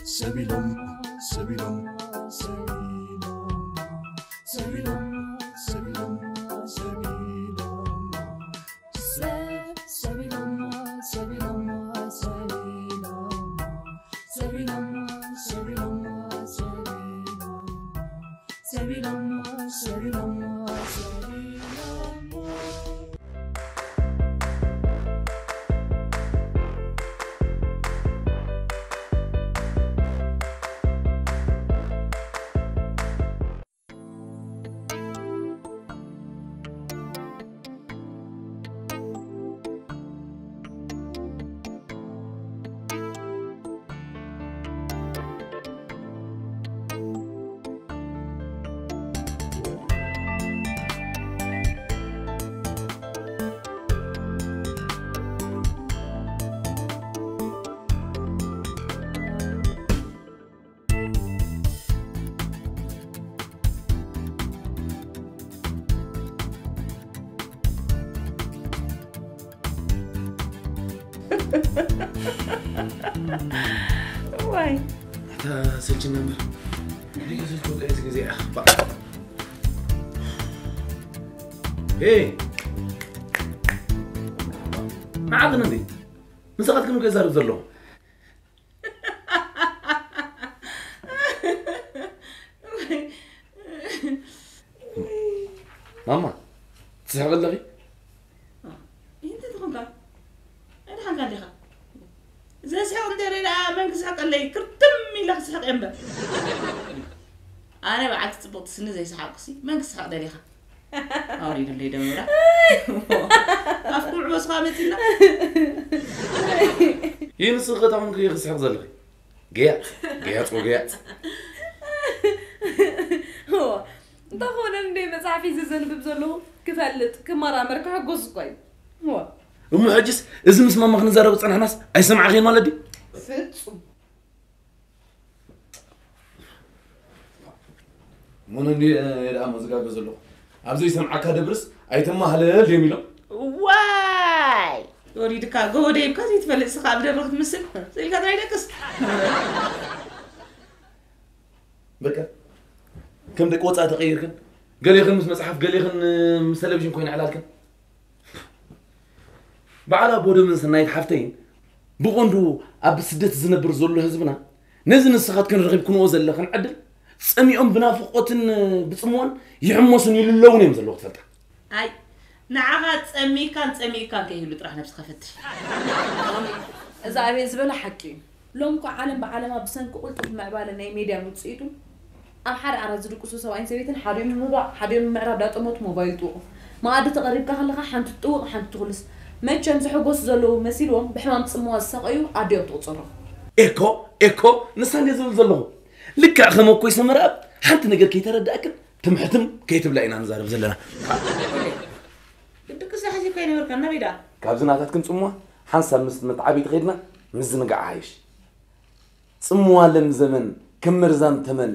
ሰቢሎም ሰቢሎም ሰቢሎም ሰቢሎም ሰቢሎም ሰቢሎም ዋይ ኣታ ሰልችና እምበር እንዴ ከሰልች ወጣ ጊዜ ኣኽባ ሄ መዓቕን እንዴ ምሳኻትክም ገዛርብ ዘለኹ ማማ ትስሕቂ ኣለኺ ይህንተ ትኾንካ ኣይድሓንካ እንዲኻ ዘስሕቕ እንተ ደኣ መን ክስሕቀለይ ክርትም ኢለ ክስሕቕ እየ እምበር ኣነ በዓልቲ ፅቡቕቲ ስኒ ዘይሰሓቕኩሲ መን ክስሕቕ ደሊኻ ኣውሪዱለይ ደመራ ኣፍኩም ዕበስኻ መፂና ይህ ንስኺ ከታኹም ክስሕቕ ዘለኺ ገያፅ ገያፅ ወገያፅ እንተኾነ እንደ መፅሓፍ ሒዘ ዘንብብ ዘለኹ ክፈልጥ ክመራመር ክሕጎስ እኳ እዩ እሞ ሕጅስ እዚ ምስ ማማ ክንዛረብ ፀናሕናስ ኣይሰማዕኽን ማለት ድዩ ፍፁም ምን እንዲ ደኣ መዝጋገ ዘለኹ ኣብ ዘይሰምዓካ ደብርስ ኣይተማህለል ድዮም ኢሎም ዋይ ወሪድካ ጎቦ ደይብካ ዘይትፈልጥ ስኻ ኣብ ደብሪ ክትምስል ስኢልካ ጥራይ ደቅስ በቃ ከም ደቂ ወፃኢ ተቐይርክን ገሌኽን ምስ መፅሓፍ ገሌኽን ምስ ቴሌቪዥን ኮይነ ዕላልክን በዓል ኣቦ ደመን ሰናይት ሓፍተይን ብቐንዱ ኣብ ስደት ዝነብር ዘሎ ህዝብና ነዚ ንስኻትክን ረኺብክንኦ ዘለኽን ዕድል ጸሚኦም ብናፍቖትን ብጽምዋን ይሕመሱን ይልለውን እዮም ዘለዉ ክትፈልጣ። ኣይ ንዓኻ ጸሚእካን ጸሚእካን ከይህሉ ጥራሕ ነብስኻ ፈትሽ። እዚ ኣቤል ዝበሎ ሓቂ እዩ። ሎም እኮ ዓለም ብዓለማ ብሰንኪ ቁልጡፍ ምዕባለ ናይ ሜድያን ውጽኢቱን ኣብ ሓደ ዓራት ዝድቅሱ ሰብኣይን ሰበይትን ሓዲኦም ምባእ ሓዲኦም ምምዕራብ ዳጠመቱ ሞባይል ጥውቑ። መኣዲ ተቐሪብካ ከለኻ ሓንቲ ትጥውቕ ሓንቲ ትኹልስ። መቸም ዝሕጎሱ ዘለዉ መሲልዎም ብሕማም ጽምዋ ዝሳቐዩ ኣዲኦም ትቑጸሮም። ኤኮ ኤኮ ንሳ እንድየ ዝብል ዘለኹ። ልክዕ ከም ኣኮይ ሰመረኣብ ሓንቲ ነገር ከይተረድኣክን ትምሕትም ከይትብላ ኢና ንዛረብ ዘለና። ድቅስ ሓሲብካ ይነበርካ ናበይ ደኣ? ካብዚ ናታትክን ጽምዋ ሓንሳብ ምስ መተዓብይቲ ከይድና ምዝንጋዕ ይሓይሽ። ጽምዋ ለምዘመን ከም መርዛም ተመን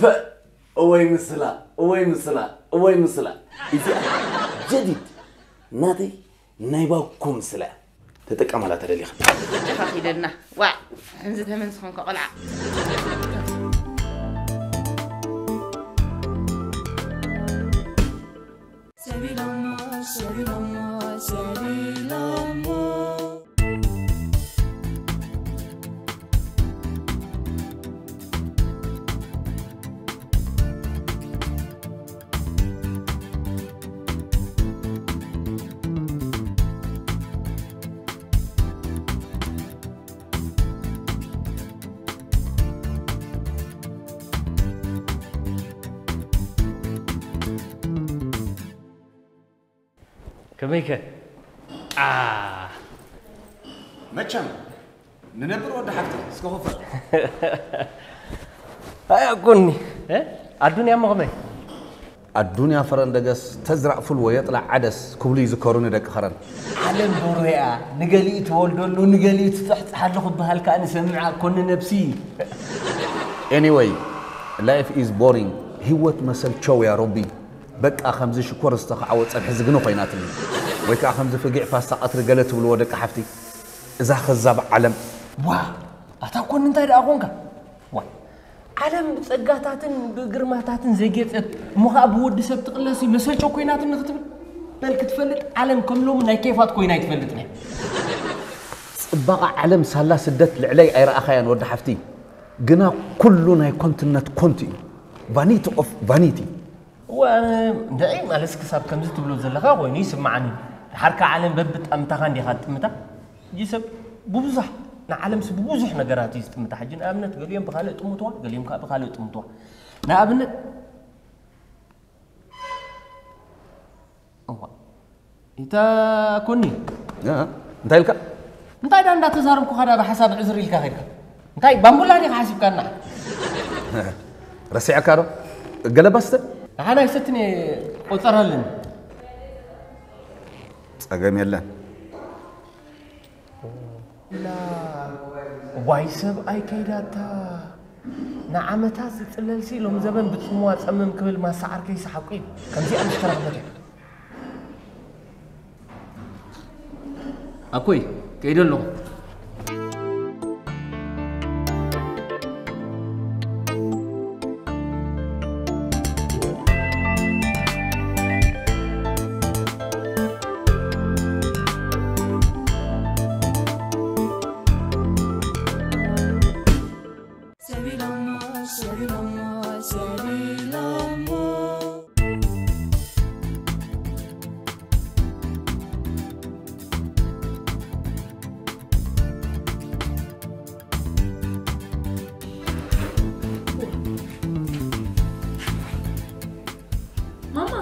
ፐእ እወይ ምስላ እወይ ምስላ እወይ ምስላ እዚኣ ጀዲድ ናተይ ናይ ባኮ ምስላ እያ ተጠቀማላ ተደሊኻ። ኣጆኻ ኪደልና ዋእ ሕንዚ ተመን ዝኾንካ ቆልዓ። ከመይከ? መቸም ንነብር ወዲ ሓፍቲ እስከ ኮፈር ኣያቁኒ ኣዱንያ እሞ ከመይ? ኣዱንያ ፈረንደገስ ተዝራእ ፉል ወየጥላዕ ዓደስ ክብሉ ይዝከሩኒ ደቂ ኸረን። ዓለም ዶሮያ ንገሊኡ ትወልደሉ ንገሊኡ ትጥሕጥሓሉ ክበሃል ከኣ ንሰምዕ ኣኮኒ ነብሲ። Anyway, life is boring. ህይወት መሰልቸው ያ ሮቢ። በቃ ከምዚ ሽኮር ዝተኻዕወ ጸብሒ ዝግነ ኮይናትኒ። ወይ ከኣ ከምዚ ፍጊዕ ፓስታ ቀትሪ ገለ ትብልዎ ደቂ ሓፍቲ። እዛ ከዛብ ዓለም። ዋ! ኣታ ኮኒ እንታይ ደኣ ኮንካ? ዋ ዓለም ብጸጋታትን ብግርማታትን ዘጌጸት እሞ ኸኣ ብወዲ ሰብ ትቕለሲ መሰልቸው ኮይናትኒ ክትብል በል ክትፈልጥ ዓለም ከም ሎሚ ናይ ኬፋት ኮይና ኣይትፈልጥን እያ። ጽባቐ ዓለም ሳላ ስደት ልዕለይ ኣይረኣኻያን ወዲ ሓፍቲ። ግና ኩሉ ናይ ኮንትነት ኮንቱ እዩ። ቫኒቲ ኦፍ ቫኒቲ። እወ ንዒ ማለትስ ክሳብ ከምዚ ትብሎ ዘለኻ ኮይኑ ይስምዓኒ። ድሓር ከኣ ዓለም በብጠምታኻ እንዲኻ ትጥምታ። ሕጂ ሰብ ብብዙሕ ንዓለምሲ ብብዙሕ ነገራት እዩ ዝጥምታ። ሕጂ ንኣብነት ገሊኦም ብኻልእ ጥምትዋ፣ ገሊኦም ከኣ ብኻልእ ጥምትዋ። ንኣብነት እዋ ኢታ ኮኒ እንታይ ኢልካ? እንታይ ዳ እንዳተዛረብኩኻ ዳ ብሓሳብ ዕዝር ኢልካ ኸድካ እንታይ ባምቡላ ዲኻ ሓሲብካና ረሲዐካ ዶ ገለባስተ ንሓና ይሰትኒ ቆጸራለን ጸገም የለን ዋይ ሰብኣይ ከይዳታ ንዓመታት ዝጽለልሲ ሎም ዘበን ብጽምዋ ጸምም ክብል ማሳ ዓርከይ ሰሓቁ እዩ ከምዚኣ ምስ ተረኽበት እያ ኣኮይ ከይደ ኣለኹ ማማ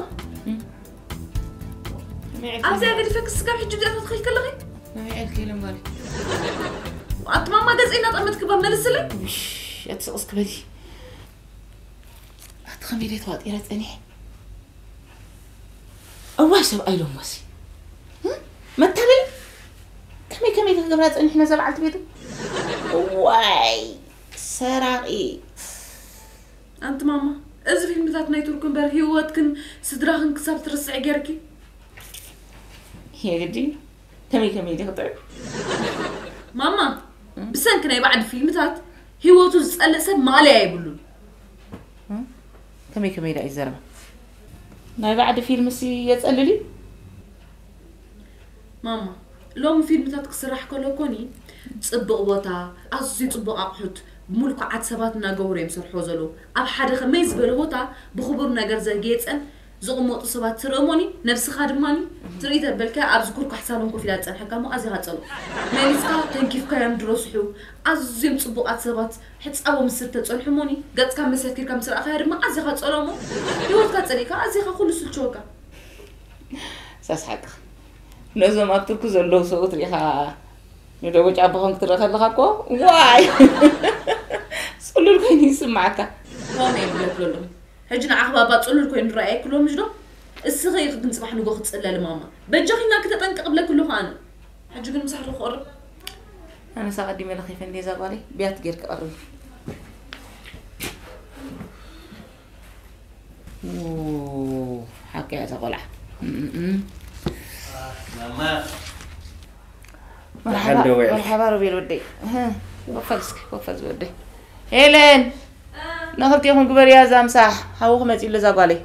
ኣብዚኣ ገዲፈ ክስጋብ ሕጂ ብዚኣ ትኸይድ ከለኺ ናይ ዕልክ የለን ጓለይ ኣቲ ማማ ገፀ እናጠመትክባ መልስለይ ውሽ ኣትስቕስ ክበሊ ኣቲ ከመይ ደይ ተዋጢረ ፀኒሐ እዋይ ሰብኣይ ሎሞሲ መታለሊ ከመይ ከመይ ክገብራ ፀኒሕ ነዛ በዓልቲ ቤቱ እዋይ ሰራቒ ኣንቲ ማማ እዚ ፊልምታት ናይ ቱርክ እምበር ህይወትክን ስድራኽን ክሳብ ትርስዒ ገይርኪ የግዲ ከመይ ከመይ ኢለ ክጥዕም ማማ ብሰንኪ ናይ ባዕዲ ፊልምታት ህይወቱ ዝጸልእ ሰብ ማለያ የብሉን ከመይ ከመይ ኢላ እዩ ዘረባ ናይ ባዕዲ ፊልምሲ የጸልል እዩ ማማ ሎሚ ፊልምታት ክስራሕ ከሎ ኮኒ ጽቡቕ ቦታ ኣዝዩ ጽቡቕ ኣቑሑት ብምልኩዓት ሰባት እናገበሩ እዮም ሰርሖ ዘለዉ ኣብ ሓደ ከመይ ዝበለ ቦታ ብኽቡር ነገር ዘጌጸን ዝቕመጡ ሰባት ትርኢ እሞኒ ነብስኻ ድማ ትርኢ ተበልካ ኣብዚ ኩርኳሕ ሳሎን ኮፍ ኢላ ዝጸንሐካ እሞ ኣዚኻ ጸልኦ መሊስካ ተንኪፍካዮም ድረስሑ ኣዝዮም ጽቡቓት ሰባት ሕጻቦ ምስ ተጸንሑ እሞኒ ገጽካ መሰኪርካ ምስ ረኣኻያ ድማ ኣዚኻ ጸልኦ እሞ ህይወትካ ጸሊእካ ኣዚኻ ኩሉ ስልችወካ ሳስሓቅኻ ነዞም ኣብ ቱርኪ ዘለዉ ሰብኡት ሪኢኻ ንደቦ ጫቦ ከም ክትርኢ ከለኻ እኮ ዋይ ፅሉል ኮይኑ ይስማዓካ ከምኡ እዮም ዝብለኩ ዘለዉ ሕጂ ንዓኺ ባባ ፅሉል ኮይኑ ረኣየኪ ኣሎ ምሽ ዶ እስኺ ኢኺ ግን ፅባሕ ንጎ ክትፅለሊ ማማ በጃኺ ኢልና ክተጠንቅቕ ብለኪ ኣለኹ ኣነ ሕጂ ግን ምሳሕ ዶ ክቐርብ ኣነስ ኣቐዲመ ለኺፈ እንዴ እዛ ጓለይ ብያት ጌርኪ ቀርቢ ሓቂ እያ እዛ ቆልዓ ማማ መርሓባ ሮቤል ወደይ ኮፈል እስኪ ኮፈል ዝወደይ ሄለን ንኽልቲኹም ግበርያ እዛ ምሳሕ ሓውኹ መፂኡ ለዛ ጓለይ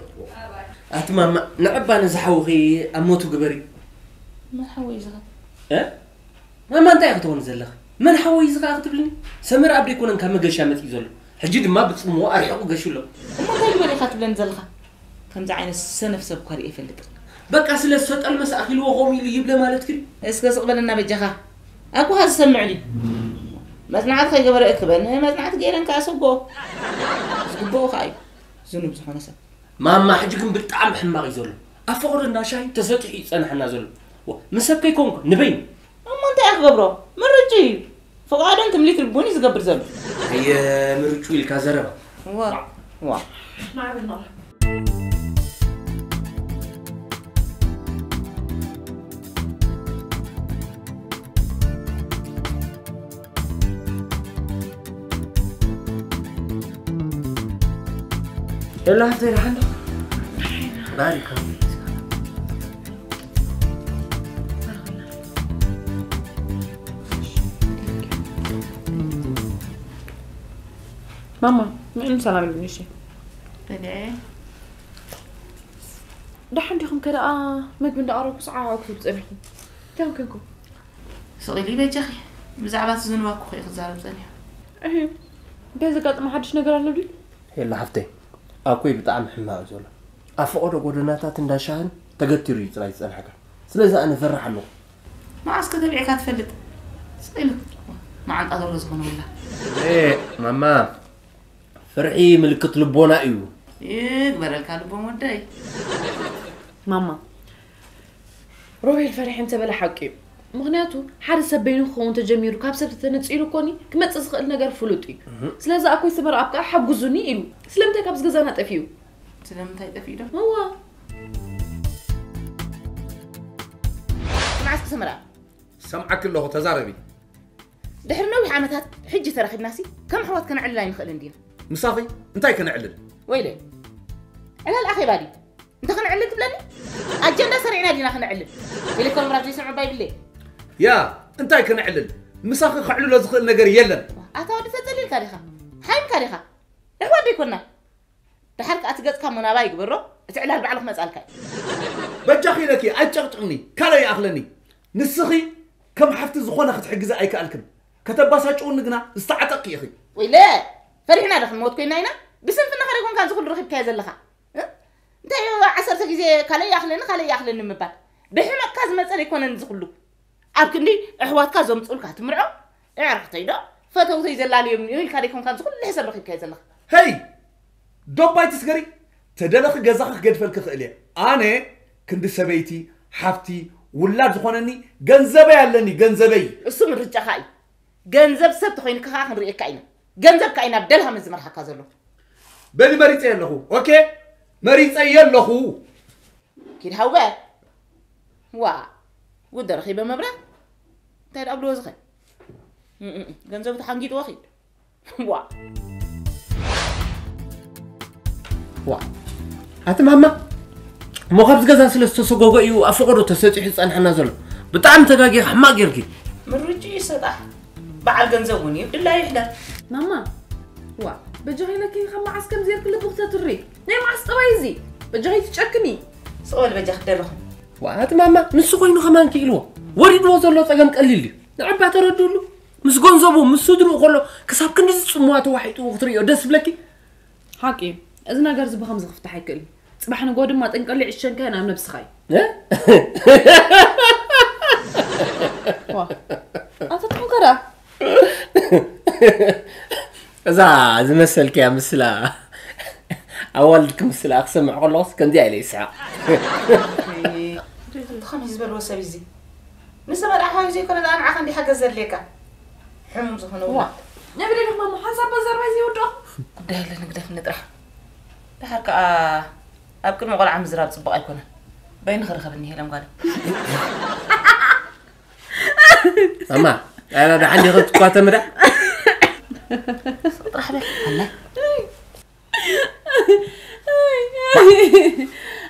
ኣቲ ማማ ንዕባ ነዚ ሓውኺ ኣብ ሞቱ ግበሪ መን ሓወይ ዝኸ ማማ እንታይ ክትኾን ዘለኻ መን ሓወይ ዝኸ ክትብልኒ ሰመረ ኣብ ደይኮነን ካብ መገሻ መፂኡ ዘሎ ሕጂ ድማ ብፅምዎ ኣርሒቑ ገሹ ኣሎ እሞ እንታይ ግበር ኢኻ ትብለኒ ዘለኻ ከምዚ ዓይነት ሰነፍ ሰብ እኳ ርእየ ይፈልጥ በቃ ስለ ዝሰጠልመስ ኣኺልዎ ከምኡ ኢሉ ይብለ ማለት ክዲ እስከ ስቕ በለና በጃኻ ኣኩኻ ዝሰምዕ ድዩ መጽናዕቲ ከይገበረ እክበኒ መጽናዕቲ ገይረን ከኣ ሰጎ ዝግብኦ ከኣ እዩ ዝኑብ ዝኾነ ሰብ ማማ ሕጂ ግን ብጣዕሚ ሕማቕ እዩ ዘሎ ኣብ ፈቕዶ እንዳ ሻሂ ተሰጢሑ እዩ ዝጸንሐና ዘሎ ዋ፣ ምስ ሰብ ከይኮንኩ ንበይኑ እሞ እንታይ እየ ክገብሮ ምርጭ እዩ ፍቓዶን ትምሊት ልቡን እዩ ዝገብር ዘሎ ኣየ ምርጩ ኢልካ ዘረባ ዋ ዋ ሄሎ ሓፍተይ ደሓን ዶ? ባሪካ ማማ፣ ምእን ሰላም ኢሉኒ። እሺ፣ በለ። ደሓን ዲኹም ከ ደኣ? መግቢ እንዳቐረብኩ ሰዓዓ ክትብሉ ጸኒሕኩም። እንታይ ኮንኩም? ስቕ ኢሉ በጃኺ። ብዛዕባ እቲ ዝንባኩ እኮ እዩ ክዛረብ ጸኒሑ። እህ፣ እንታይ ዘጋጠመ ሓድሽ ነገር ኣሎ ድዩ? ሄሎ ሓፍተይ፣ ኣኮይ ብጣዕሚ ሕማቕ እዩ ዘሎ። ኣብ ፈቐዶ ጎደናታት እንዳ ሻህን ተገቲሩ እዩ ጥራይ ዝጸንሐካ። ስለዚ ኣነ እፈርሕ ኣለኹ። መዓስ ከተቢዕካ ትፈልጥ? ስቕ ኢሉ መዓንጣ ዘሎ ዝኾነ ውላ። ኤ፣ ማማ፣ ፍርሒ ምልክት ልቦና እዩ። ይግበረልካ ልቦም ወደይ። ማማ፣ ሮቤል ፈሪሐ እንተበለ ሓቂ እዩ። ምኽንያቱ ሓደ ሰብ በይኑ ክኸውን ተጀሚሩ ካብ ሰብ ተተነጺሉ እኮኒ ክመጽእ ዝኽእል ነገር ፍሉጥ እዩ። እህ። ስለዚ ኣኮይ ሰመራ ኣብ ከዓ ሓጉዙኒ ኢሉ። ስለምንታይ ካብዚ ገዛና ጠፊኡ? ስለምንታይ ጠፊኡ ዶ? እዋ። መዓስ ክሰመራ? ሰምዓኪ ኣለኹ፣ ተዛረቢ። ድሕሪ ነዊሕ ዓመታት ሕጂ ተራኺብናሲ ከም ኣሕዋት ከነዕልል ኣይንኽእልን ዲና? ምሳኺ እንታይ ከነዕልል? ወይለ፣ ዕላል ኣኼባ ድዩ? እንተ ከነዕልል ትብለኒ? ኣጀንዳ ሰሪዕና ዲና ከነዕልል? ቴሌፎን ምብራህ ዘይሰምዑ እባ ይብለ። ያ፣ እንታይ ከነዕልል? ምሳኺ ከዕልሎ ዝኽእል ነገር የለን። ኣታ ወዲ ፈጸሊልካ ዲኻ? ሓይምካ ዲኻ? ኣሕዋት ዶ ኣይኮንና? ደሓር ከኣ እቲ ገጽካ ሞናባ ይግበሮ፣ እቲ ዕላል ባዕሉ ክመጻልካ እዩ። በጃኺ ኢለኪ ኣይጨቕጭቕኒ፣ ካልእ ይኣኽለኒ። ንስኺ ከም ሓፍቲ ዝኾነ ክትሕግዚ ኣይከኣልክን። ከተባሳጭውኒ ግና ዝተዓጠቕኪ ኢኺ። ወይለ፣ ፈሪሕና ዶ ክንሞት ኮይና ኢና? ብስንፍናኻ ዶ ኣይኮንካን እዚ ኩሉ ረኺብካዮ ዘለኻ? እ? እንታይ እዩ ዓሰርተ ግዜ ካልእ ይኣኽለኒ፣ ካልእ ይኣኽለኒ ምባል? ብሕመቕካ ዝመጸ ዶ ኣይኮነን እዚ ኩሉ? ኣብ ክንዲ ኣሕዋትካ ዘምጽኡልካ ትምርዖ፣ ኣዕርኽተይ ዶ ፈተውተይ ዘላልዮም እኒኦ ኢልካ ዶ ኣይኮንካን እዚ ኩሉ ሕሰም ረኺብካዮ ዘለኻ? ሄይ! ዶብ ኣይትስገሪ! ተደለኺ ገዛኺ ክገድፈልኪ እኽእል እየ። ኣነ ክንዲ ሰበይቲ፣ ሓፍቲ፣ ውላድ ዝኾነኒ ገንዘበይ ኣለኒ፣ ገንዘበይ! እሱ ምርጫኻ እዩ። ገንዘብ ሰብ ተኾይንካ ኸዓ ክንርእየካ ኢና። ገንዘብ ከኣ ኢና ብደልሃመ ዝመርሓካ ዘሎ። በሊ መሪጸ ኣለኹ። ኦኬ? መሪጸ ኣለኹ። ኪድ ሃውበ። ዋ፣ ጉድ ረኺበ መብራ። እንታይ ደኣ ብልዎ ዝኸ? እም፣ እም፣ እም፣ ገንዘቡ ተሓንጊጥዎ ኺድ። ዋ። ዋ። ኣቲ ማማ፣ እሞ ካብዚ ገዛ ስለ ዝተሰጎጎ እዩ ኣብ ፈቐዶ ተሰጢሑ ዝጸንሐና ዘሎ። ብጣዕሚ ተጋጊኻ፣ ሕማቕ ጌርኪ። ምርጭ ይሰጣሕ። በዓል ገንዘብ እውን እዩ፣ ድላዩ ይሕደር። ማማ፣ ዋ፣ በጃኺ ኢለኪ ካብ መዓስ ከምዚ ጌርኪ ልብኺ ተትሪ? ናይ መዓስ ጠባይ እዚ? በጃኺ ትጨክኒ። ስቕ በል በጃኺ ደለኹ። ዋ፣ ኣቲ ማማ፣ ንሱ ኮይኑ ከማን ክኢልዎ። ወሪድዎ ዘሎ ጸገም ቀሊል እዩ። ንዕባ ተረድእሉ። ምስ ገንዘቡ፣ ምስ ስድርኡ ከሎ ክሳብ ክንድዚ ጽምዋ ተዋሒጥዎ ክትርእዮ ደስ ይብለኪ? ሓቂ እዩ። እዚ ነገር እዚ ብኸምዚ ክፍታሕ ኣይክእልን። ጽባሕ ንግሆ ድማ ጥንቀሊ ዕሸንካዮ ናብ ነብስኻ እዩ። እ? ዋ፣ ኣታ ትሕንከራ። እዛ ዝመሰልክያ ምስላ፣ ኣዋልድኪ ምስላ ክሰምዕ ከለኹስ ከምዚኣ ኢለ ይስሕቕ። እንታይ ከመይ ዝበልዎ ሰብ እዩ እዚ? ንሰብ ኣልኣኻዮ ዘይኮነ፣ ደኣ ንዓኻ እንዲ ሓገዝ ዘድልየካ። ሕሙም ዝኾነ ዋ፣ ውላድ። ነብለ ዲኹም እሞ ሓንሳብ በዘርባይ ዘይወድኦ? ጉዳይ ኣለ ንግደፍ ንጥራሕ። ደሓር ከኣ ኣብ ቅድሚ ቆልዓ ምዝራብ ጽቡቕ ኣይኮነን። በይኑ ክረኸብ እኒሄ ለም ጓለ። ኣማ፣ ኣላ ደሓን ዲኺ ትኳተሚ ደኣ? ጥራሕ በል፣ ኣላ።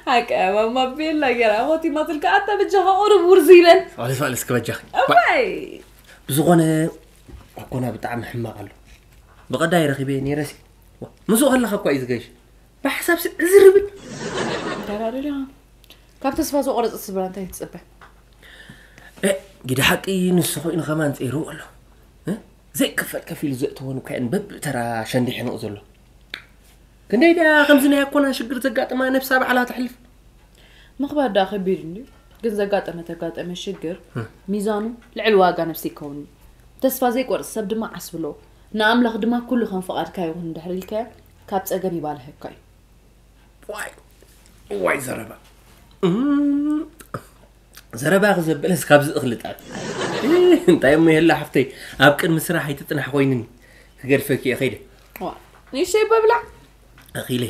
ሓቂ ማማ ቤላ ገይራ ሞቲማትልካ ኣታ በጃኻ ቁሩብ ውርዚ ይበል። ፋልስ ፋልስ ክበጃኺ። እዋይ። ብዝኾነ ኣኮና ብጣዕሚ ሕማቕ ኣሎ። ብቐዳይ ረኺበ ነይረሲ። ዋ፣ ምስኡ ከለኻ እኳ እዩ ዝገሽ። ብሓሳብ ስዕ ዝርብል። እንታይ ደኣ ደሊኻ? ካብ ተስፋ ዘቆረጸ ስድራ እንታይ ትጽበ? እ፣ ግደ ሓቂ ንሱ ኮይኑ ከማን ጸይሩ ኣሎ። እ? ዘይክፈል ከፊሉ ዘእተወን እኳ እየን በብተራ ሸንዲሕንኦ ዘሎ። ክንደይ ደኣ ከምዚ ናይ ኣኮና ሽግር ዘጋጥማ ነብሳ ባዕላ ተሕልፍ? ምኽባር ደኣ ከቢድ እንድዩ። ግን ዘጋጠመ ተጋጠመ ሽግር እ። ሚዛኑ ልዕሊ ዋጋ ነብሲ ይከውን እዩ። ተስፋ ዘይቆርጽ ሰብ ድማ ዓስ ብሎ። ንኣምላኽ ድማ ኩሉ ከም ፍቓድካ ይኹን እንድሕር ኢልካዮ ካብ ጸገም ይባልሐካ እዩ። ዋይ፣ ዋይ ዘረባ። እም፣ ዘረባ ክዘበለስ ካብዚ እኽሊ ጣል። እንታይ እሞ የላ ሓፍተይ፣ ኣብ ቅድሚ ስራሕ ኣይትጥናሕ ኮይንኒ። ክገድፈኪ እየ ከይደ። ዋ፣ ንእሽተይ እባ ብላዕ። ኣኺለ።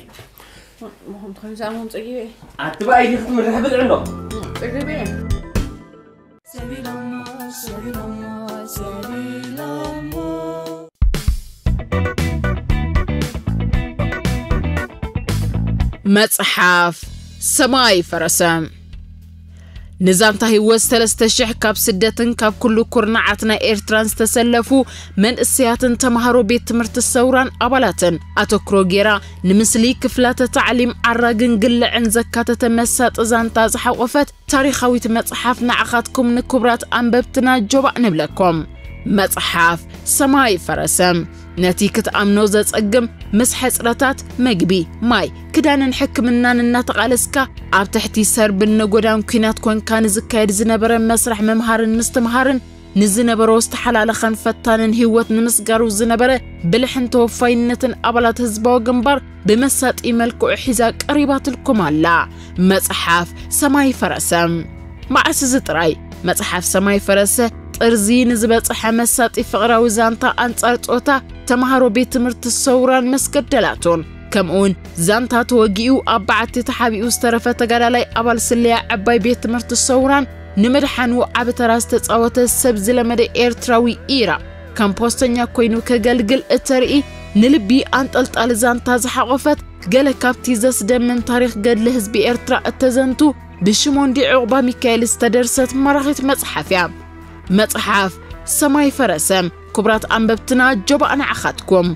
ምኹም ትኾይኑ ሰኣሞም ጸጊበ እየ። ኣቲ ብኣይ ዲኺ ትምርሒ ብልዒ ኣሎ። ጸጊበ እየ። መጽሓፍ ሰማይ ፈረሰ። ንዛንታ ህይወት ሰለስተ ሽሕ ካብ ስደትን ካብ ኩሉ ኩርናዓት ናይ ኤርትራን ዝተሰለፉ መንእሰያትን ተማሃሮ ቤት ትምህርቲ ሰውራን ኣባላትን ኣተኩሮ ጌራ፣ ንምስሊ ክፍላተ ታዕሊም ዓራግን ግልዕን ዘካተተ መሳጢ ዛንታ ዝሓቆፈት ታሪኻዊት መጽሓፍ ንዓኻትኩም ንክቡራት ኣንበብትና ጆባእ ንብለኩም። መጽሓፍ ሰማይ ፈረሰ። ነቲ ክትኣምኖ ዘጸግም፣ ምስ ሕጽረታት መግቢ፣ ማይ፣ ክዳንን ሕክምናን እናተቓለስካ፣ ኣብ ትሕቲ ሰርብን ነጎዳን ኲናት ኮንካ ንዝካየድ ዝነበረ መስርሕ ምምሃርን ምስትምሃርን፣ ንዝነበሮ ዝተሓላለኸን ፈታንን ህይወት ንምስጋሩ ዝነበረ ብልሕን ተወፋይነትን ኣባላት ህዝባዊ ግንባር ብመሳጢ መልክዑ ሒዛ ቀሪባትልኩም ኣላ። መጽሓፍ ሰማይ ፈረሰ። መዓስ እዚ ጥራይ፣ መጽሓፍ ሰማይ ፈረሰ ጥርዚ ንዝበጽሐ መሳጢ ፍቕራዊ ዛንታ ኣንጻር ጾታ ተማሃሮ ቤት ትምህርቲ ሰውራን መስገደላቱን፣ ከምኡውን ዛንታ ተወጊኡ ኣብ በዓቲ ተሓቢኡ ዝተረፈ ተጋዳላይ ኣባል ስለያ ዕባይ ቤት ትምህርቲ ሰውራን ንምድሓኑ ዓቢ ተራ ዝተጻወተ ሰብ ዝለመደ ኤርትራዊ ኢራ ከም ፖስተኛ ኮይኑ ከገልግል እተርኢ ንልቢ ኣንጠልጣሊ ዛንታ ዝሓቖፈት፣ ገለ ካብቲ ዘስደምም ታሪኽ ገድሊ ህዝቢ ኤርትራ እተዘንቱ ብሽሞንዲ ዑቕባ ሚካኤል ዝተደርሰት ማራኺት መጽሓፍ እያ። መጽሓፍ ሰማይ ፈረሰ። ክቡራት ኣንበብትና፣ ጆባእ ንዓኻትኩም።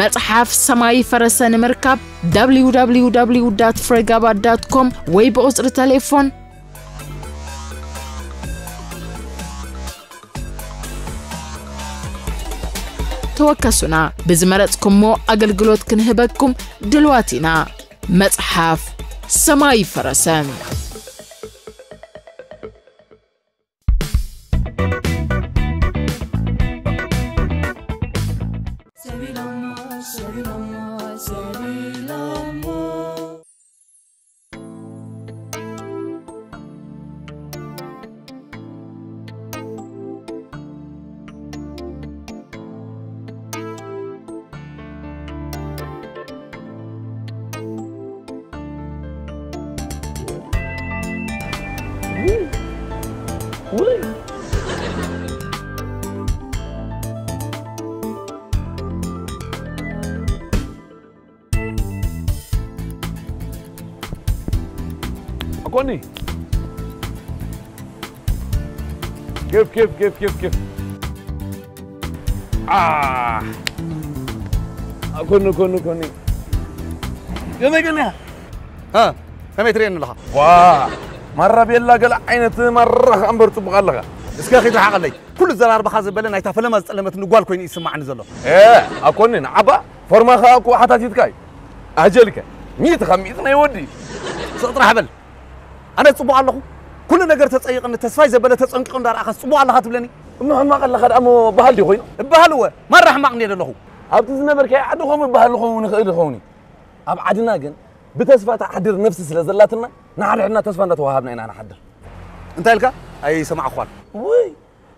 መጽሓፍ ሰማይ ፈረሰ ንምርካብ www ፍሬጋባ ዳት ኮም ወይ ብቑጽሪ ቴሌፎን ተወከሱና። ብዝመረጽኩሞ ኣገልግሎት ክንህበኩም ድልዋት ኢና። መጽሓፍ ሰማይ ፈረሰ። ኣኮኒ። ኬፍ፣ ኬፍ፣ ኬፍ፣ ኬፍ፣ ኬፍ። አ። ኣኮኒ፣ ኮኒ፣ ኮኒ። ከመይ ገኒኻ? እ፣ ከመይ ትርእየኒ ኣለኻ? ዋ፣ ማራ ቤላ ገለ ዓይነት ማራ ከኣ እምበር ጽቡቕ ኣለኻ። እስከ ኺድ ረሓቐለይ። ኩሉ ዘራርባኻ ዘበለ ናይታ ፈለማ ዝጠለመትኒ ጓል ኮይኑ ይስማዓኒ ዘሎ። ኤ፣ ኣኮኒ፣ ንዓባ ፎርማ ከኣ እኮ ሓታቲትካ እዩ። ኣጀልከ፣ ሚእቲ ካብ ሚእቲ ናይ ወዲ። ስቕ ጥራሕ በል። ኣነ ጽቡቕ ኣለኹ። ኩሉ ነገር ተጸይቕኒ፣ ተስፋይ ዘበለ ተጸንቂቑ እንዳረኣኻስ ጽቡቕ ኣለኻ ትብለኒ? እሞ ሕማቕ ኣለኻ ደኣ እሞ በሃል ድዩ ኮይኑ? እበሃል እወ፣ ማራ ሕማቕ እንድየ ዘለኹ። ኣብቲ ዝነበርካዮ ዓዲ ከምኡ እበሃል ክኸውን ይኽእል ይኸውን እዩ። ኣብ ዓድና ግን ብተስፋ ትሓድር ነፍሲ ስለ ዘላትና፣ ንሓድሕድና ተስፋ እንዳተዋሃብና ኢና ንሓድር። እንታይ ኢልካ? ኣይሰማዕኳን። ውይ፣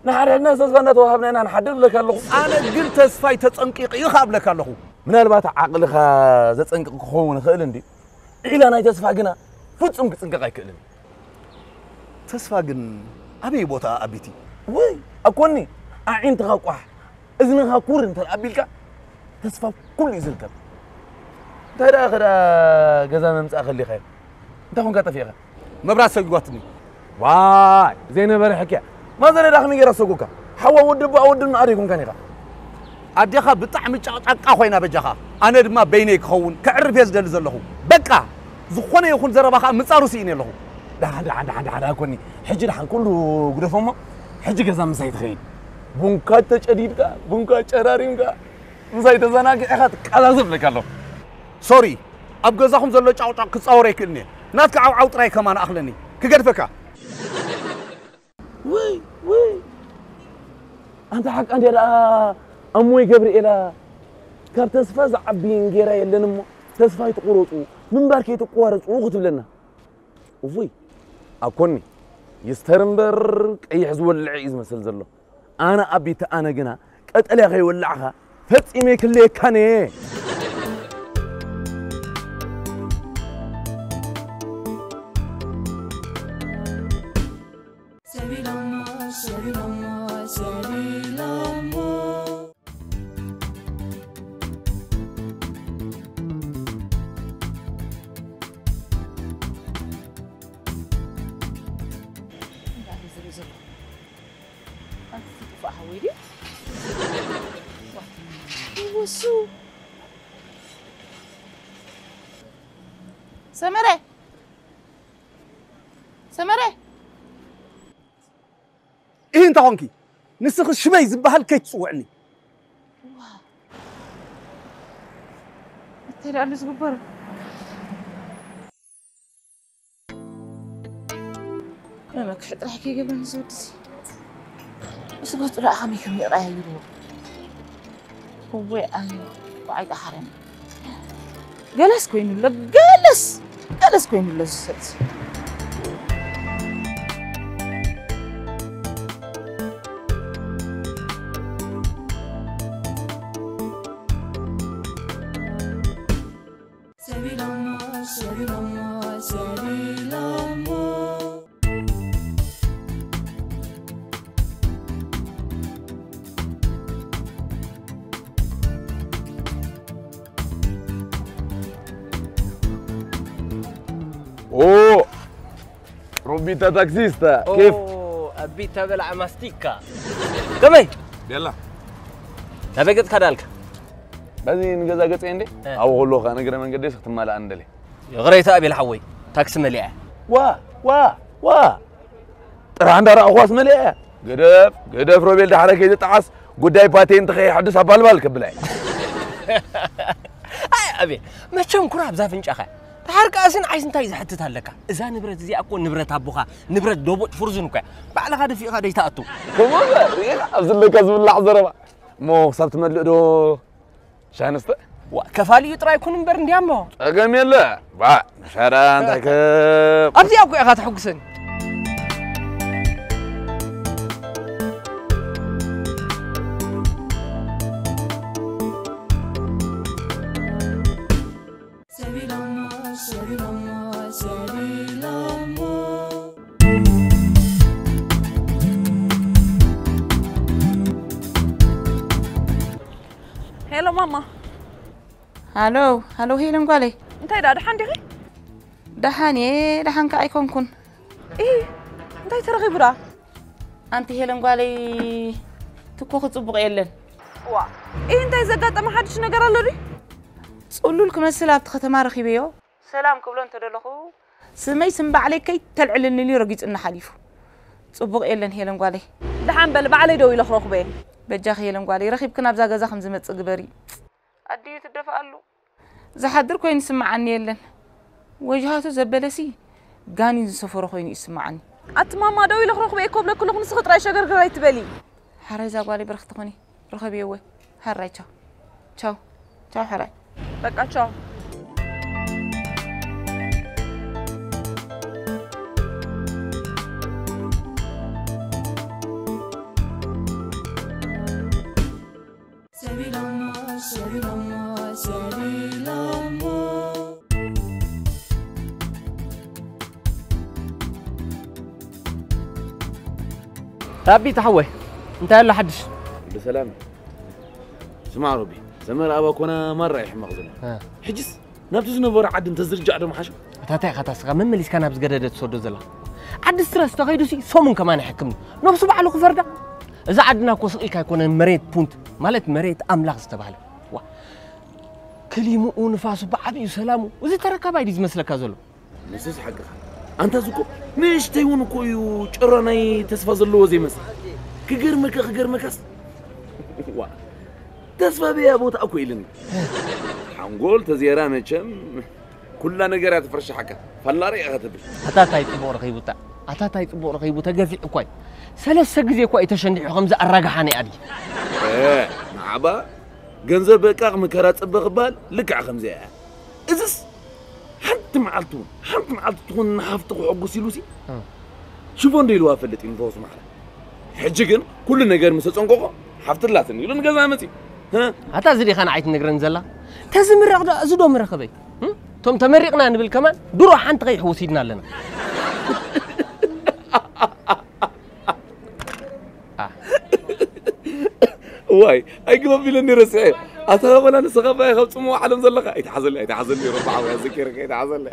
ንሓድሕድና ተስፋ እንዳተዋሃብና ኢና ንሓድር እብለካ ኣለኹ። ኣነ ግን ተስፋይ ተጸንቂቑ እዩ ከኣ እብለካ ኣለኹ። ምናልባት ዓቕልኻ ዘጸንቅቕ ክኸውን ይኽእል እንድዩ። ዒላ ናይ ተስፋ ግና ፍጹም ክጽንቀቕ ኣይክእልን። ተስፋ ግን ኣበይ ቦታ ኣቢቲ? ውይ፣ ኣኮኒ፣ ኣዒንትኻ ቋሕ፣ እዝንኻ ኩር እንተ ኣቢልካ፣ ተስፋ ኩሉ እዩ ዝርከብ። እንታይ ደኣ ከዳ ገዛ መምጻእ ከሊኻዮ? እንታይ ኮንካ ጠፊእኻ? መብራት ሰጒጓትኒ። ዋይ፣ ዘይነበረ ሕክያ። ማዘር ዳ ከመይ ገይራ ሰጉካ? ሓዋ ወዲ ኣቦኣ ወዲ ናኣሪ ኮንካን ኢኻ። ኣዴኻ ብጣዕሚ ጫቅጫቃ ኮይና በጃኻ። ኣነ ድማ በይነይ ክኸውን፣ ከዕርፍ እየ ዝደሊ ዘለኹ። በቃ፣ ዝኾነ ይኹን ዘረባ ኸኣ ምጻሩ ስኢነ ኣለኹ። ደሓን፣ ደሓን፣ ደሓን፣ ደሓን፣ ኣኮኒ። ሕጂ ደሓን ኩሉ ግደፎ እሞ፣ ሕጂ ገዛ ምሳይ ትኸይድ። ቡንካ ተጨዲድካ፣ ቡንካ ጨራሪምካ፣ ምሳይ ተዘናጊዕኻ ትቀዛዘብ እብለካ ኣለኹ። ሶሪ፣ ኣብ ገዛኹም ዘሎ ጫቕጫቕ ክጻወር ኣይክእልን እየ። ናትካ ዓውዓው ጥራይ ከማን ኣኽለኒ። ክገድፈካ። ውይ፣ ውይ። ኣንታ ሓቃ እንድያ ደኣ ኣሞይ ገብርኤላ፣ ካብ ተስፋ ዝዓቢ እንጌራ የለን እሞ፣ ተስፋ ኣይትቑረጹ፣ ምንባር ከይትቋረጹ ክትብለና። እፎይ፣ ኣኮኒ፣ ይስተር እምበር ቀይሕ ዝወልዕ እዩ ዝመስል ዘሎ። ኣነ ኣቢቲ ኣነ ግና ቀጠልያ ከይወላዕኻ ፈጺመ ይክልየካን እየ። ሰቢሎሞ፣ ሰቢሎሞ፣ ሰቢሎሞ። ወይ ድዩ? ወሱ። ሰመረ! ሰመረ! ኢሂ እንተ ኾንኪ ንስኺ ሽመይ ዝበሃል ከይትጽውዕኒ። እንታይ ደኣ ኣሎ ዝግበር? መመክሒ ጥራሕ ከይገብረኒ ዝወድሲ ምስ ገጹ ደኣ ከመይ ከም ይቐያይርዎ። እወ ኣነ ወዓይ ደሓረኒ። ገለስ ኮይኑ ኣሎ፣ ገለስ፣ ገለስ ኮይኑ ኣሎ ዝሰጥ። ሰቢሎሞ፣ ሰቢሎሞ፣ ሰቢሎሞ። ኦ ሮቢታ ታክሲስታ ኬፍ ኣቢታ በላዕ ማስቲካ ከመይ ቤላ ናበይ ገጽካ ዳልካ በዚ ንገዛ ገጸ እንዴ እ። ኣብ ሆሎ ኸ ንግረ መንገዲ ክትማላ እንደለ ይቕሬታ ኣቤል ሓወይ ታክሲ መሊኣ እያ ዋ ዋ ዋ ጥራ እንዳራእኳስ መሊኣ እያ ገደፍ ገደፍ ሮቤል ዳሕረ ከይትጠዓስ ጉዳይ ፓቴንት ከይሕድስ ኣባልባል ከብላ እያ ኣይ ኣቤል መቸም ኩራ ኣብዛ ፍንጫኻ ተሓርቃስን ዓይስ እንታይ ዝሕትት ኣለካ እዛ ንብረት እዚኣ እኮ ንብረት ኣቦኻ ንብረት ዶቦጭ ፍርዙን እኮ እያ ባዕልኻ ደፊእኻ ደይትኣቱ ከሞዛ ርኢኻ ኣብዚ ኣለካ ዝብላዕ ዘረባ እሞ ክሳብ ትመልእ ዶ ሻንስተ ዋ ከፋልዩ ጥራይ ኩን እምበር እንዲያ እሞ ጸገም የለ ባ ሸራ እንታይ ከ ኣብዚኣ እኮ ኢኻ ተሐጉሰኒ ሄሎ ማማ። ሃሎ ሃሎ ሄለን ጓለይ እንታይ ደኣ ደሓን ዲኺ? ደሓን እየ ደሓን ከ ኣይኮንኩን ኢ እንታይ ተረኺቡ ደኣ? ኣንቲ ሄለን ጓለይ ትኮኺ ጽቡቕ የለን ዋ ኢ እንታይ ዘጋጠመ ሓድሽ ነገር ኣሎ ድዩ? ጽሉል ክመስል ኣብቲ ከተማ ረኺበዮ ሰላም ክብሎ እንተደለኹ ስመይ ስም ባዕለይ ከይተልዕልኒ ኢሉ ረጊጹኒ ሓሊፉ ጽቡቕ የለን ሄለን ጓለይ ደሓን በል ባዕለይ ደው ኢለ ክረኽቦ እየ በጃኺ ሄለን ጓለይ ረኺብክን ኣብዛ ገዛ ከም ዝመጽእ ግበሪ ኣዲኡ ትደፍኣሉ ዝሓድር ኮይኑ ይስምዓኒ የለን ወጅሃቱ ዘበለሲ ጋኒን ዝሰፈሮ ኮይኑ ይስምዓኒ ኣቲ ማማ ደው ኢለ ክረኽቦ እየ ኮብለኩ ኣለኹ ንስኺ ጥራይ ሸገርግር ኣይትበሊ ሓራይ እዛ ጓለይ ብርኽቲ ኾኒ ርኸብዮ እወ ሓራይ ቻው ቻው ቻው ሓራይ በቃ ቻው ታቢ ተሓወይ እንታይ ኣሎ ሓድሽ ብሰላም ስማዕ ሮቢ ሰመር ኣባ ኮና ማራ ይሕመቕ ዘሎ ሕጅስ ናብቲ ዝነበረ ዓዲ እንተዝርጃዕ ዶ ምሓሾ እታ እንታይ ኢኻ ታስኻ መመሊስካ ናብ ዝገደደ ትሰዶ ዘላ ዓዲ ስትረስ ተኸይዱ ሲ ሰሙን ከማን ይሕክምኒ ነብሱ ባዕሉ ክፈርዳ እዛ ዓድና እኮ ስቕ ኢልካ ኣይኮነን መሬት ፑንት ማለት መሬት ኣምላኽ ዝተባህለ ዋ ክሊምኡ ንፋሱ ብዓብዩ ሰላሙ እዚ ተረካባይ ድዩ ዝመስለካ ዘሎ ንሱስ ሓቅኻ ኣንታ ዝኮ ንእሽተይ እውን እኮ እዩ ጭራ ናይ ተስፋ ዘለዎ ዘይመስል ክገርመካ ክገርመካስ ዋ ተስፋ በያ ቦታ እኮ ኢልኒ ሓንጎል ተዜራ መቸም ኩላ ነገር እያ ትፈርሻሓካ ፈላሪ ኢኻ ትብል ኣታ እንታይ ጽቡቕ ረኺቡታ ኣታ እንታይ ጽቡቕ ረኺቡ ተገፊዑ እኳ እዩ ሰለስተ ግዜ እኳ እዩ ተሸንዲሑ ከምዚ ኣራግሓኒ ኣድጊ ንዓባ ገንዘብ በቃ ክምከራ ጽበ ክበሃል ልክዕ ከምዚ እያ እዝስ ሓንቲ መዓልቲ እውን ሓንቲ መዓልቲ ትኹን ንሓፍቲ ክሕጉስ ኢሉሲ ሽፎ እንዶ ኢልዋ ፈልጥ እዩ ንፈውስ ማሕረ ሕጂ ግን ኩሉ ነገር ምስ ተጸንቀቆ ሓፍቲ ላትኒ ኢሉ ንገዛ መጺ ኣታ እዚ ዲኻ ንዓይ ትነግረን ዘላ ተዝምረቕ ዶ እዚ ዶ ምረኸበይ እቶም ተመሪቕና ንብል ከማን ድሮ ሓንቲ ኸይሕ ወሲድና ኣለና ዋይ ኣይግበብ ኢለኒ ረስዐ ኣተባባላ ንስኻ ባይ ካብ ፅሙዋ ዓለም ዘለኻ ኣይተሓዘለ ኣይተሓዘለ ረባዓ ወይ ኣዘኪርካ ኣይተሓዘለ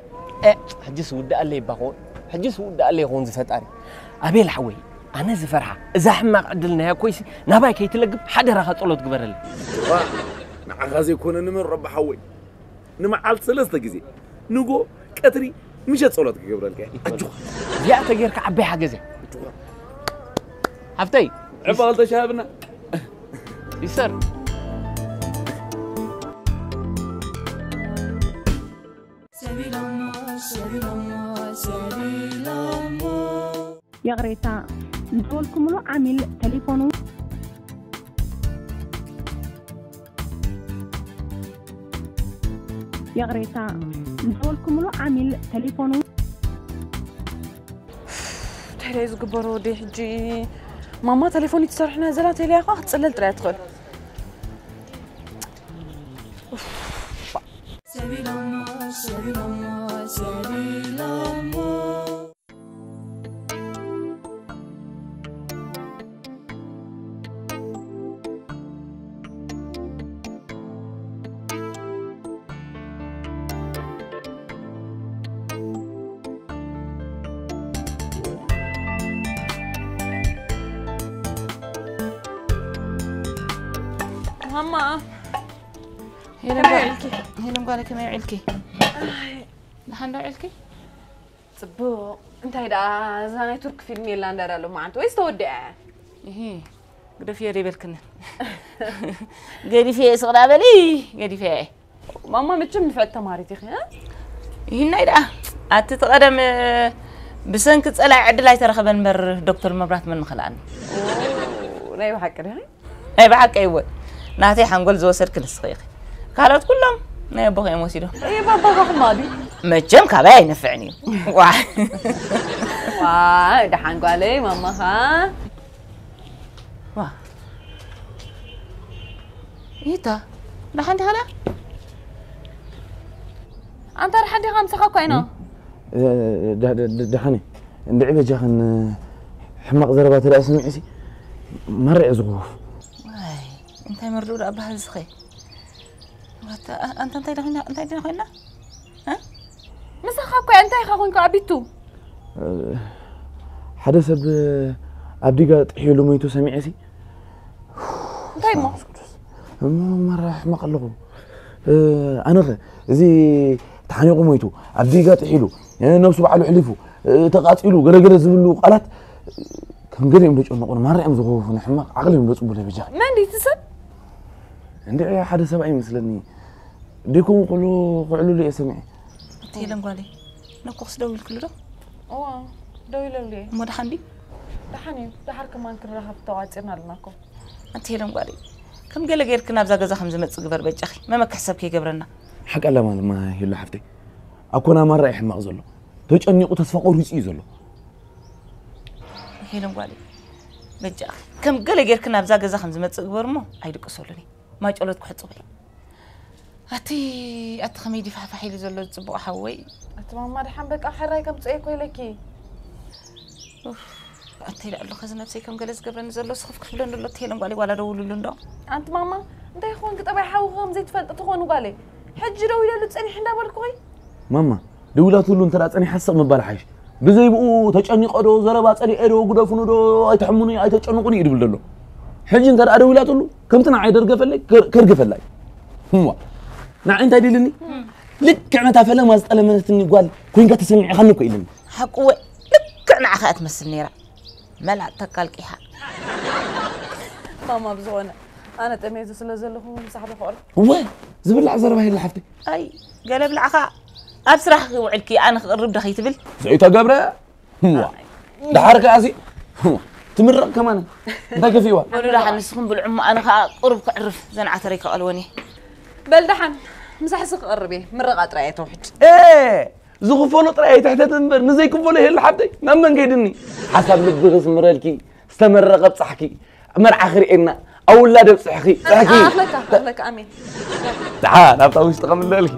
ሕጅስ ውዳእ ኣለይ ባኾን ሕጅስ ውዳእ ኣለይ ይኸውን ዝፈጣሪ ኣቤል ሓወይ ኣነ ዝፈርሓ እዛ ሕማቕ ዕድል ናይ ኣኮይሲ ናባይ ከይትለግብ ሓደራኻ ጸሎት ግበረለይ። ዋ ንዓኻ ዘይኮነ ንመን ረቢ ሓወይ ንመዓልቲ ሰለስተ ግዜ ንጎ ቀትሪ ምሸት ጸሎት ክገብረልካ እየ። ኣጆኻ እዚኣ ተጌርካ ዓባይ ሓገዝ እያ። ኣጆኻ ሓፍተይ ዕባል ተሻብና ይሰር ይቕሬታ ዝደወልኩምሉ ዓሚል ተሌፎኑ ይቕሬታ ዝደወልኩምሉ ዓሚል ተሌፎኑ ቴሌ ዝግበሮ ወዲ ሕጂ ማማ ቴሌፎን ትሰርሕና ዘላ ቴሌ ያኳ ክትፅለል ጥራይ ትኽእል ማማ ሄለን ጓለይ ከመይ ውዒልኪ? ደሓን ዶ ውዒልኪ? ፅቡቕ እንታይ ደኣ እዛ ናይ ቱርክ ፊልም የላ እንዳዳ ሎማዓንቲ ወይስ ተወዲኣ እያ? እሂ ግደፍዮ ደይበልክንን ገዲፈ እየ ስቕ ዳ በሊ ገዲፈ እየ ማማ መቸም ንፍዕቲ ተማሪት ኢኺ እ? ይህናይ ደኣ ኣቲ እቲ ቀደም ብሰንኪ ጸላኢ ዕድል ኣይተረኸበን እምበር ዶክተር መብራት መን ምኸልኣኒ ናይ ብሓቂ ዲኺ? ናይ ብሓቀይ እወ ናተይ ሓንጎል ዝወሰድኪ ንስኺ ኢኺ ካልኦት ኩሎም ናይ ኣቦኺ እዮም ወሲዶም እይ ባባኻ ሕማቕ ድዩ? መቸም ካባይ ኣይነፍዕን እዩ ዋ ዋ ደሓን ጓለይ ማማኻ ዋ ይታ ደሓን ዲኻ ደኣ ኣንታ ደሓን ዲኻ ምሳኻ እኳ ኢና ደሓን እንድዒ በጃኽን ሕማቕ ዘረባ ተደኣ ሰሚዐሲ ማርዕ ዝኽወፍ እንታይ መርድኡ ደኣ በሃል ዝኸ ኣንታ እንታይ ዲና ኮይና ምሳኻ እኳ እንታይ ኢኻ ኮንካ ኣቢቱ ሓደ ሰብ ኣብ ዲጋ ጥሒሉ ሞይቱ ሰሚዐ ሲ እንታይ እሞ እሞ ማራ ሕማቕ ኣለኹ ኣነኸ እዚ ተሓኒቑ ሞይቱ ኣብ ዲጋ ጥሒሉ ነብሱ ባዕሉ ሕሊፉ ተቓፂሉ ገለገለ ዝብሉ ቃላት ከም ገለ እዮም ዘጨንቑን ማራ እዮም ዝኸውፉን ሕማቕ ዓቕሊ እዮም ዘፅቡለይ በጃ መን ድዩ እቲ ሰብ እንድዒ ሓደ ሰብኣይ ይመስለኒ ዲኩም ኩሉ ክዕልሉ እየ ሰሚዐ እቲ ሄለን ጓለይ ነኮክስ ደው ኢልክሉ ዶ እዋ ደው ኢለሉ እየ እሞ ደሓን ድዩ ደሓን እዩ ደሓር ከማን ክንራኸብ ተዋፂርና ኣለና እኮ ኣንቲ ሄለን ጓለይ ከም ገለ ጌርክ ናብዛ ገዛ ከም ዝመፅእ ግበር በጃኺ መመክሒ ሰብ ከይገብረና ሓቃላ ማለማ ሄሉ ሓፍተይ ኣኮና ማራ እዩ ሕማቕ ዘሎ ተጨኒቑ ተስፋ ቆሪፁ እዩ ዘሎ ሄለን ጓለይ በጃኺ ከም ገለ ጌርክ ናብዛ ገዛ ከም ዝመፅእ ግበር እሞ ኣይድቅሰሉን እዩ ማጨሎት ክሕፅቦ እዩ ኣቲ ኣቲ ከመይ ድፋሕፋሕ ኢሉ ዘሎ ዝፅቡቕ ሓወይ ኣቲ ማማ ድሓን በቃ ሕራይ ከምፅኦ እኮ ኢለኪ ኣቲ ኢለ ኣለኹ እዚ ነብሰይ ከም ገለ ዝገብረኒ ዘሎ ስኽፍ ክፍለኒ ኣሎ ትሄለን ጓለይ ዋላ ደውልሉ እንዶ ኣንቲ ማማ እንታይ ይኸውን ክጠባይ ሓውኺ ከም ዘይትፈልጢ ትኾኑ ጓለይ ሕጂ ደው ኢለሉ ፀኒሕ እንዳበልኩኺ ማማ ደዊላትሉ እንተ ጸኒሓ ስቕ ምባል ሓይሽ። ብዘይ ብኡ ተጨኒቐ ዶ ዘረባ ጸሊኤ ዶ ግደፉኒ ዶ ኣይተሕሙኒ ኣይተጨንቑኒ እዩ ድብል ዘሎ። ሕጂ እንተ ደኣ ደዊላትሉ ከምቲ ንዓይ ደርገፈለይ ከርግፈላ እዩ። እዋ ንዓይ እንታይ ድልኒ ልክዕ ነታ ፈለማ ዝጠለመትኒ ጓል ኮይንካ ተሰሚዕኻኒ እኮ ኢልኒ። ሓቁ ወ ልክዕ ንዓኻ እያ ትመስል ነይራ። መላእ ተቃልቂሓ። ማማ ብዝኾነ ኣነ ጠሜዙ ስለ ዘለኹ ምሳሕ ዶ ክቕርብ እወ ዝብላዕ ዘረባ የለ ሓፍተይ ኣይ ገለ ብላዕኻ ኣብ ስራሕኺ ውዕልኪ ኣነ ክቕርብ ዶ ከይትብል ዘይተገብረ እዋ ደሓር ከኣሲ ትምረቕ ከማን እንታይ ከፊእዋ በሉ ደሓ ንስኹም ብልዑ እሞ ኣነ ከዓ ቁሩብ ክዕርፍ ዘን ዓተረይ ክቐልወን እየ በል ደሓን ምሳሕሲ ክቐርብ እየ ምረቓ ጥራይ እየ ተውሕድ ዝኽፈሎ ጥራይ ኣይትሕተት እምበር ንዘይክፈሎ ይህል ሓብተይ ናብ መን ከይድኒ ሓሳብ ልቢ ክስምረልኪ ዝተመረቐ ብፃሕኪ መርዓ ክርእየና ኣብ ውላደ ብፅሕኺ ፅሕኪ ኣኽለካ ኣኽለካ ኣሜን ደሓን ኣብታ ውሽጢ ከምለልኪ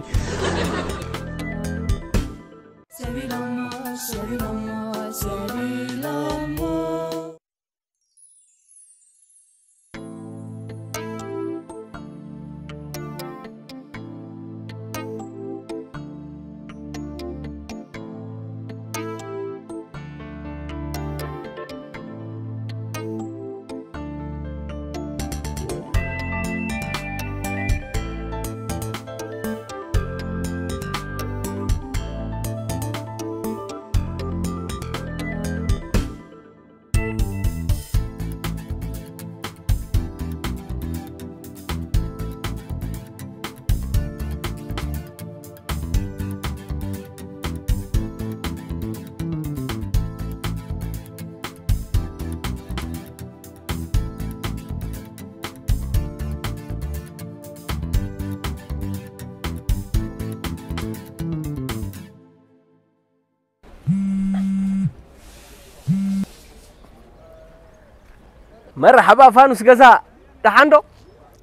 መርሓባ ፋኑስ ገዛ፣ ደሓን ዶ?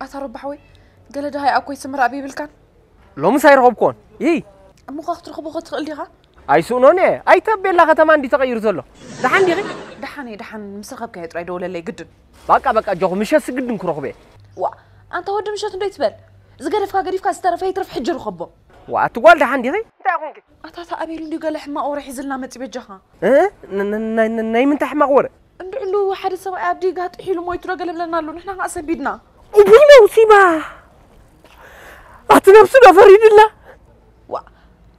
ኣታ ረባሕ ወይ፣ ገለ ደሃይ ኣኮይ ስምራ ኣብ ይብልካን? ሎምስ ኣይረኸብኩዎን። ይይ። እሞ ኸኣ ክትረኽቦ ኸ ትኽእል ዲኻ? ኣይስእኖን እየ። ኣይተ ቤላ ከተማ እንዲ ተቐይሩ ዘሎ። ደሓን ዲኺ? ደሓን እየ፣ ደሓን ምስ ረኸብካዮ ጥራይ ደውለለይ ግድን። በቃ፣ በቃ፣ ጆኹ ምሸት ስግድን ክረኽቦ እየ። ዋ፣ ኣንታ ወዲ ምሸት እንዶ ይትበል። ዝገደፍካ ገዲፍካ ዝተረፈ ይትረፍ ሕጂ ርኸቦ። ዋ፣ ኣቲ ጓል ደሓን ዲኺ? እንታይ ኾንኪ? ኣታ፣ ኣታ ኣቤል እንድዩ ገለ ሕማቕ ወረ ሒዝልና መጺ በጃኻ። እ? ን-፣ ን-፣ ናይ፣ ናይ፣ ናይ ምንታይ ሕማቕ ወረ? እንድዕሉ ሓደ ሰብኣይ ኣብ ዲጋ ጥሒሉ ሞይቱ ዶ ገለ ብለና ኣሎ፣ ንሕና ኸኣ ሰንቢድና። እቡይ ነውሲባ! ኣቲ ነብሱ ዶ ፈሪድላ? ዋ፣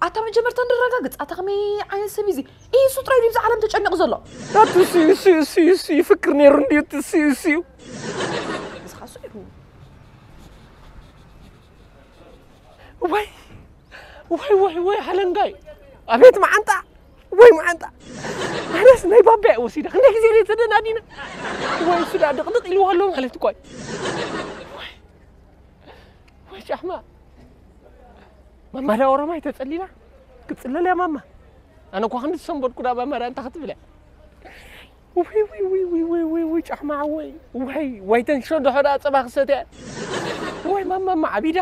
ኣታ መጀመርታ ንረጋግጽ፣ ኣታ ከመይ ዓይነት ሰብ እዩ እዚ? ኢሱ ጥራይ ድዩ ብዛ ዓለም ተጨኒቑ ዘሎ? ኣቲ እሱ፣ እሱ፣ እሱ፣ እሱ ይፍክር ነይሩ እንድዩ፣ እቲ እሱ፣ እሱ እዩ። እዚ ኸኣ እሱ እዩ። ወይ፣ ወይ፣ ወይ፣ ወይ፣ ሓለንጋይ። ኣቤት መዓንጣ፣ ወይ መዓንጣ። ኣነስ ናይ ባባ እየ ወሲደ። ክንደይ ግዜ ድየ ተደናዲነ? ወይ እሱ ደኣ ድቕድቕ ኢልዎ ኣሎ ማለት እኮ እዩ። ወይ፣ ወይ ጫሕማ። ማማ ዳ ኦሮማይ ተጸሊላ? ክትጽለል እያ ማማ። ኣነ እኳ ክንዲ ዝሰንበድኩ ዳ ማማ ዳ እንታይ ክትብል እያ? ውይ፣ ውይ፣ ውይ፣ ጫሕማ ዓወይ። ውይ፣ ዋይ ተን ሸንዶ ሖዳ ጸባ ክሰትያ። ዋይ ማማ፣ ማማ ዓቢዳ።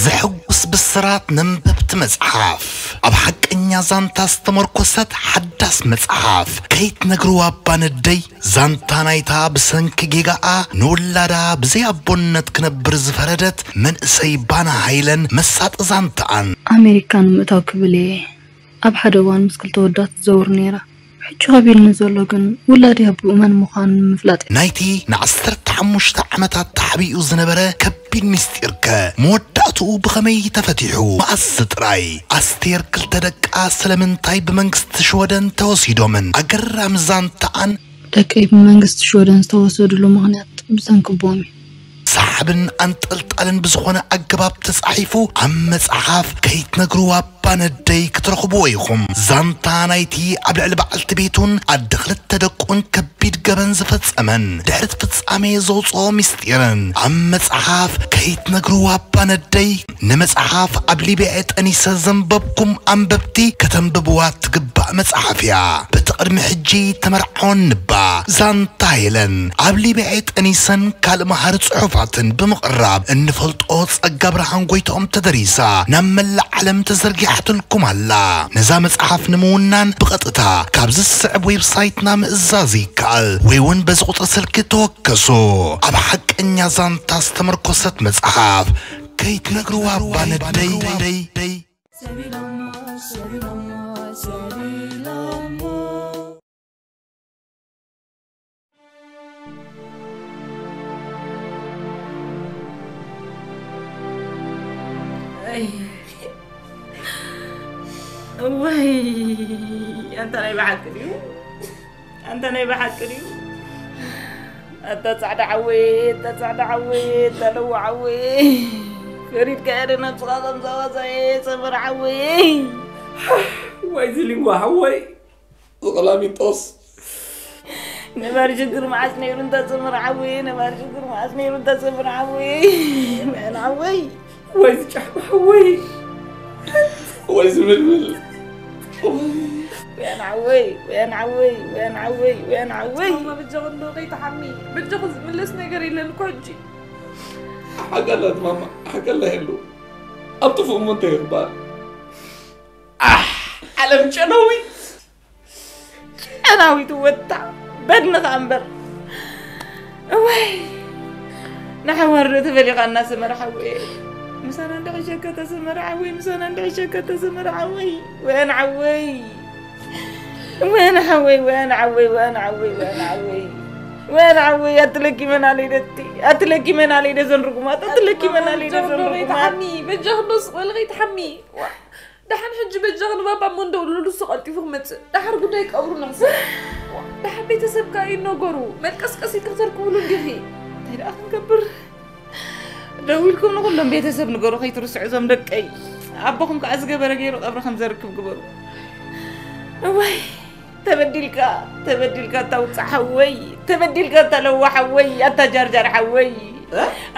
ዘሐጉስ ብስራት ነንበብቲ መጽሓፍ፣ ኣብ ሓቀኛ ዛንታ ዝተመርኮሰት ሓዳስ መጽሓፍ፣ ከይትነግርዋ እባ ነደይ። ዛንታ ናይታ ብሰንኪ ጌጋኣ ንውላዳ ብዘይ ኣቦነት ክነብር ዝፈረደት መንእሰይ ባና ሃይለን መሳጢ ዛንታኣን። ኣሜሪካ ንምእታው ክብል እየ ኣብ ሓደ እዋን ምስ ክልተ ወዳት ትዘውር ነይራ። ሕጂ ከቢድኒ ዘሎ ግን ውላደይ ኣቦኡ መን ምዃኑ ንምፍላጥ እዩ። ናይቲ ንዓሰርተ ሓሙሽተ ዓመታት ተሓቢኡ ዝነበረ ከቢድ ምስጢርከ መወዳእትኡ ብኸመይ ተፈቲሑ? መኣስ ጥራይ? ኣስቴር ክልተ ደቃ ስለምንታይ ብመንግስቲ ሽወደን ተወሲዶምን? ኣገራሚ ዛንታኣን ደቀይ ብመንግስቲ ሽወደን ዝተወሰድሉ ምኽንያት ብሰንኪ ኣቦኦም እዩ። ሰሓብን ኣንጠልጣልን ብዝኾነ ኣገባብ ተጻሒፉ ኣብ መጽሓፍ ከይትነግርዋ እባ ነደይ ክትረኽብዎ ኢኹም። ዛንታ ናይቲ ኣብ ልዕሊ በዓልቲ ቤቱን ኣደ ክልተ ደቁን ከቢድ ገበን ዝፈጸመን ድሕሪ እቲ ፍጻሜ ዘውጽኦ ምስጢርን ኣብ መጽሓፍ ከይትነግርዋ እባ ነደይ ንመጽሓፍ ኣብ ሊብያ ጠኒሰ ዘንበብኩም ኣንበብቲ ከተንብብዋ ትግባእ መጽሓፍ እያ። በቲ ቅድሚ ሕጂ ተመርዓወን ንባ ዛንታ ሄለን ኣብ ሊብያ ጠኒሰን ካልእ መሃሪ ጽሑፋትን ብምቕራብ እንፈልጦ ጸጋ ብርሃን ጎይትኦም ተደሪሳ ናብ መላእ ዓለም ተዘርጊሓትልኩም ኣላ። ነዛ መጽሓፍ ንምውናን ብቐጥታ ካብዚ ዝስዕብ ዌብሳይትና ምእዛዝ ይከኣል ወይ እውን በዚ ቁጽሪ ስልኪ ተወከሱ። ኣብ ሓቀኛ ዛንታ ዝተመርኮሰት መጽሓፍ ከይትነግርዋ እባ ነደይ። ወይ ኣንታ ናይ ብሓቂ ድዩ? ኣንታ ናይ ብሓቂ ድዩ? ኣታ ጻዕዳ ሓወይ፣ ኣታ ጻዕዳ ሓወይ፣ ኣታ ለዋ ሓወይ፣ ፈሪድካ እየ ነብስኻ ከም ዘዋዛየ ሰመር ሓወይ። ዋይ ዝሊንጓ ሓወይ፣ ዝቐላሚጦስ። ነባሪ ሽግር መዓስ ነይሩ እንተ ሰመር ሓወይ፣ ነባሪ ሽግር መዓስ ነይሩ እንተ ሰመር ሓወይ፣ መን ሓወይ። ዋይ ዝጫሕማ ሓወይ፣ ዋይ ዝምልምል። ወያን ሓወይ፣ ወያን ሓወይ፣ ወያን ሓወይ፣ ወያን ሓወይ። ማማ በጃኹ እንዶ ከይትሓሚ፣ በጃኹ ዝምለስ ነገር የለን እኮ ሕጂ። ሓቀላት ማማ፣ ሓቀላ የሉ። ኣብ ጥፉእ እሞ እንታይ ይኽባል? ኣሕ፣ ዓለም ጨነዊት። ጨናዊት ወታ በድንኻ እምበር። እወይ፣ ንሓዋር ዶ ተፈሊኻና ሰመር ሓወይ? ምሳና እንድሕሸከ ተሰመር ሓወይ፣ ምሳና እንድሕሸከ ተሰመር ሓወይ። ወያን ሓወይ፣ ወያን ሓወይ፣ ወያን ሓወይ፣ ወያን ሓወይ፣ ወያን ሓወይ። ወያን ሓወይ፣ ኣትለኪመን ኣለይደቲ፣ ኣትለኪመን ኣለይደ ዘን ርጉማት፣ ኣትለኪመን ኣለይደ ዘን ርጉማት። በጃኺ ዶ ስቕ በሊ ከይትሓሚ። ደሓን ሕጂ በጃኺ ንባባ እሞ እንደውልሉ፣ እሱ ቀልጢፉ ክመጽእ። ደሓር ጉዳይ ቀብሩ ንሕሰብ። ደሓር ቤተሰብ ከኣ እዩ ነገሩ። መልቀስቀስ ኢልኪ ክተርክብሉ እንዲኺ። እንታይ ደኣ ክንገብር? ደዊልኩም ንኹሎም ቤተሰብ ንገሩ ከይትርስዑ እዞም ደቀይ። ኣቦኹም ከኣ ዝገበረ ገይሩ ቀብሪ ከም ዘርክብ ግበሩ። እዋይ፣ ተበዲልካ፣ ተበዲልካ ኣታ ውጻዕ ሓወይ፣ ተበዲልካ ኣታ ለዋ ሓወይ፣ ኣታ ጃርጃር ሓወይ፣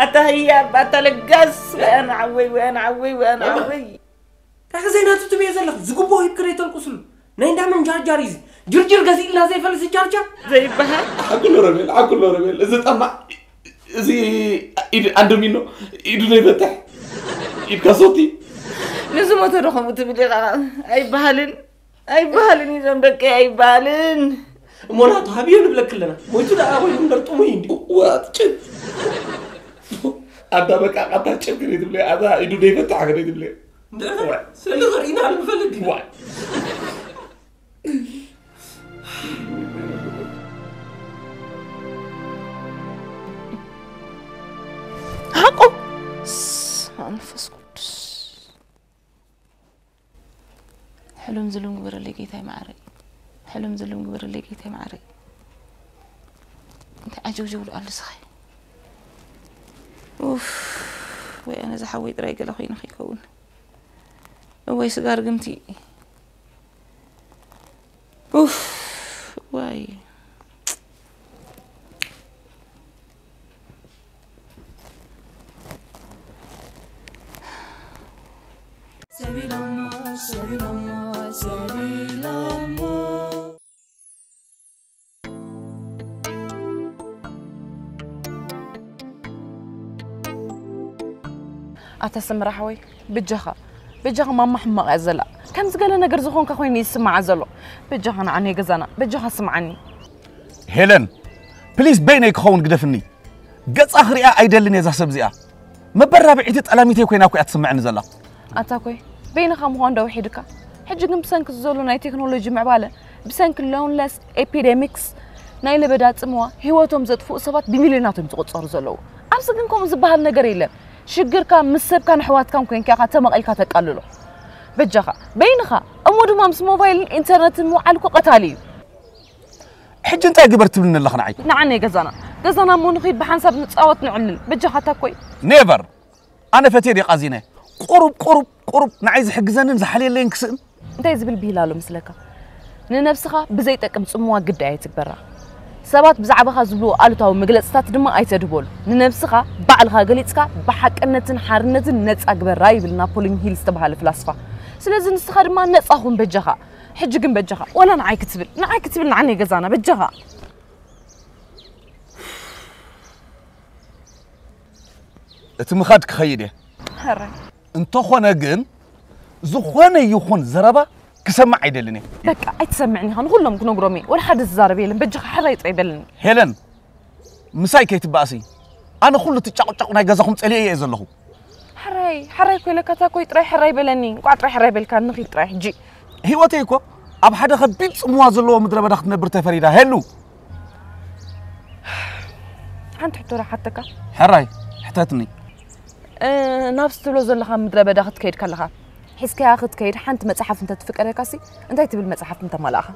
ኣታ ህያብ፣ ኣታ ለጋስ፣ ወያን ሓወይ፣ ወያን ሓወይ፣ ወያን ሓወይ። እንታይ ከ ዘይናቱ ትብየ ዘለኺ? ዝግብኦ ሂብኪ ደይተልቁስሉ። ናይ እንዳመን ጃርጃር እዩ እዚ? ጅርጅር ገዚእልና ዘይፈልስ ጃርጃር? ዘይበሃል። ዓጉሎ ረቤል፣ ዓጉሎ ረቤል፣ እዚ ጠማዕ፣ እዚ ኢድ ኣንዶሚኖ፣ ኢዱ ዘይፈትሕ፣ ኢድ ካሶቲ። ንዝሞተ ዶ ከምኡ ትብል ኢኻ? ኣይበሃልን፣ ኣይበሃልን እዩ ዞም ደቂ ኣይበሃልን። እሞ ናቱ ሃብዮ ንብለክ ኣለና። ሞይቱ ደኣ ኮይኑ እምበር ጥሙይ እንዲ። ዋት ጭብ። ኣታ በቃ ኣታ ጭብ ከደይ ትብለዮ፣ ኣታ ኢዱ ዘይፈትሕ ከደይ ትብለዮ። እንድሕር ስእሊ ክርኢና ንፈልጥ ኢና። ዋይ። ሓቁ። ስማ መንፈስ ቅዱስ። ሕሉም ዝሉም ግበረለይ ጌታይ ማዕረይ። ሕሉም ዝሉም ግበረለይ ጌታይ ማዕረይ። እንታይ ዓጀውጀው ኣሎ ስኸ? ኡፍ፣ ወይ ኣነ ዝሓወይ ጥራይ ገለ ኮይኑ ከይከውን። እወይ ስጋ ርግምቲ። ኡፍ፣ እዋይ። ኣታ ሰመራ ሓወይ፣ ብጃኻ፣ ብጃኻ ማማ ሕማቕ እያ ዘላ። ከምዚ ገለ ነገር ዝኾንካ ኮይኑ ይስምዓ ዘሎ። በጃኻ ንዓኒ ገዛና፣ በጃኻ ስምዓኒ። ሄለን፣ ፕሊስ በይነይ ክኸውን ግደፍኒ። ገጻ ክሪኣ ኣይደልን እየ እዛ ሰብ እዚኣ። መበራብዒቲ ጠላሚተይ ኮይና እኮ እያ ትስምዐኒ ዘላ። ኣታ ኮይ፣ በይንኻ ምዃን ዶ ውሒድካ? ሕጂ ግን ብሰንኪ ዘሎ ናይ ቴክኖሎጂ ምዕባለ፣ ብሰንኪ ሎንለስ ኤፒደሚክስ ናይ ለበዳ ጽምዋ ህይወቶም ዘጥፍኡ ሰባት ብሚልዮናት እዮም ዝቑጸሩ ዘለዉ። ኣብዚ ግን ከምኡ ዝበሃል ነገር የለን። ሽግርካ ምስ ሰብካን ኣሕዋትካን ኮይንካ ኢኻ ተመቒልካ ተቃልሎ። በጃኻ፣ በይንኻ፣ እሞ ድማ ምስ ሞባይልን ኢንተርነትን ምውዓል እኮ ቀታሊ እዩ። ሕጂ እንታይ ግበር ትብልኒ ኣለኻ ንዓይ? ንዓ ናይ ገዛና፣ ገዛና እሞ ንኺድ ብሓንሳብ ንጻወት ንዕልል። በጃኻ ኣታ ኮይ። ኔቨር! ኣነ ፈትየ ድየ ቃዚነ? ቁሩብ ቁሩብ ቁሩብ ንዓይ ዝሕግዘንን ዝሓልየለይን ክስእን። እንታይ ዝብል ብሂል ኣሎ ምስለካ? ንነብስኻ ብዘይጠቅም ጽምዋ ግዳይ ኣይትግበራ። ሰባት ብዛዕባኻ ዝብልዎ ኣሉታዊ መግለጽታት ድማ ኣይተድህበሉ። ንነብስኻ ባዕልኻ ገሊጽካ ብሓቅነትን ሓርነትን ነጻ ግበራ ይብል ናፖሊን ሂል ዝተባህለ ፍላስፋ። ስለዚ ንስኻ ድማ ነጻ ኩን በጃኻ። ሕጂ ግን በጃኻ ወላ ንዓይ ክትብል ንዓይ ክትብል ንዓነይ ገዛና በጃኻ። እቲ ምኻድ ክኸይድ እየ። ሕራይ። እንተኾነ ግን ዝኾነ ይኹን ዘረባ ክሰምዕ ኣይደልን እየ። በቃ ኣይትሰምዕን ኢኻ፣ ንኹሎም ክነግሮም እየ። ወላ ሓደ ዝዛረብ የለን። በጃኻ ሕራይ ጥራይ በለኒ። ሄለን፣ ምሳይ ከይትበኣሲ። ኣነ ኩሉ እቲ ጫቑጫቑ ናይ ገዛኹም ጸሊኤ እየ ዘለኹ። ሕራይ ሕራይ እኮ ኢለካ እታ ኮይ ጥራይ ሕራይ በለኒ። እንቋዕ ጥራይ ሕራይ በልካ ንኺድ ጥራይ ሕጂ። ህይወተይ እኮ ኣብ ሓደ ከቢድ ጽምዋ ዘለዎ ምድረ በዳ ክትነብር ተፈሪዳ። ሄሉ። ሓንቲ ሕቶ ዶ ሓተካ? ሕራይ ሕተትኒ። ናብ ዝትብሎ ዘለኻ ምድረ በዳ ክትከይድ ከለኻ ሒዝካያ ክትከይድ ሓንቲ መጽሓፍ እንተትፍቀደካሲ እንታይ ትብል መጽሓፍ ምተማላእኻ?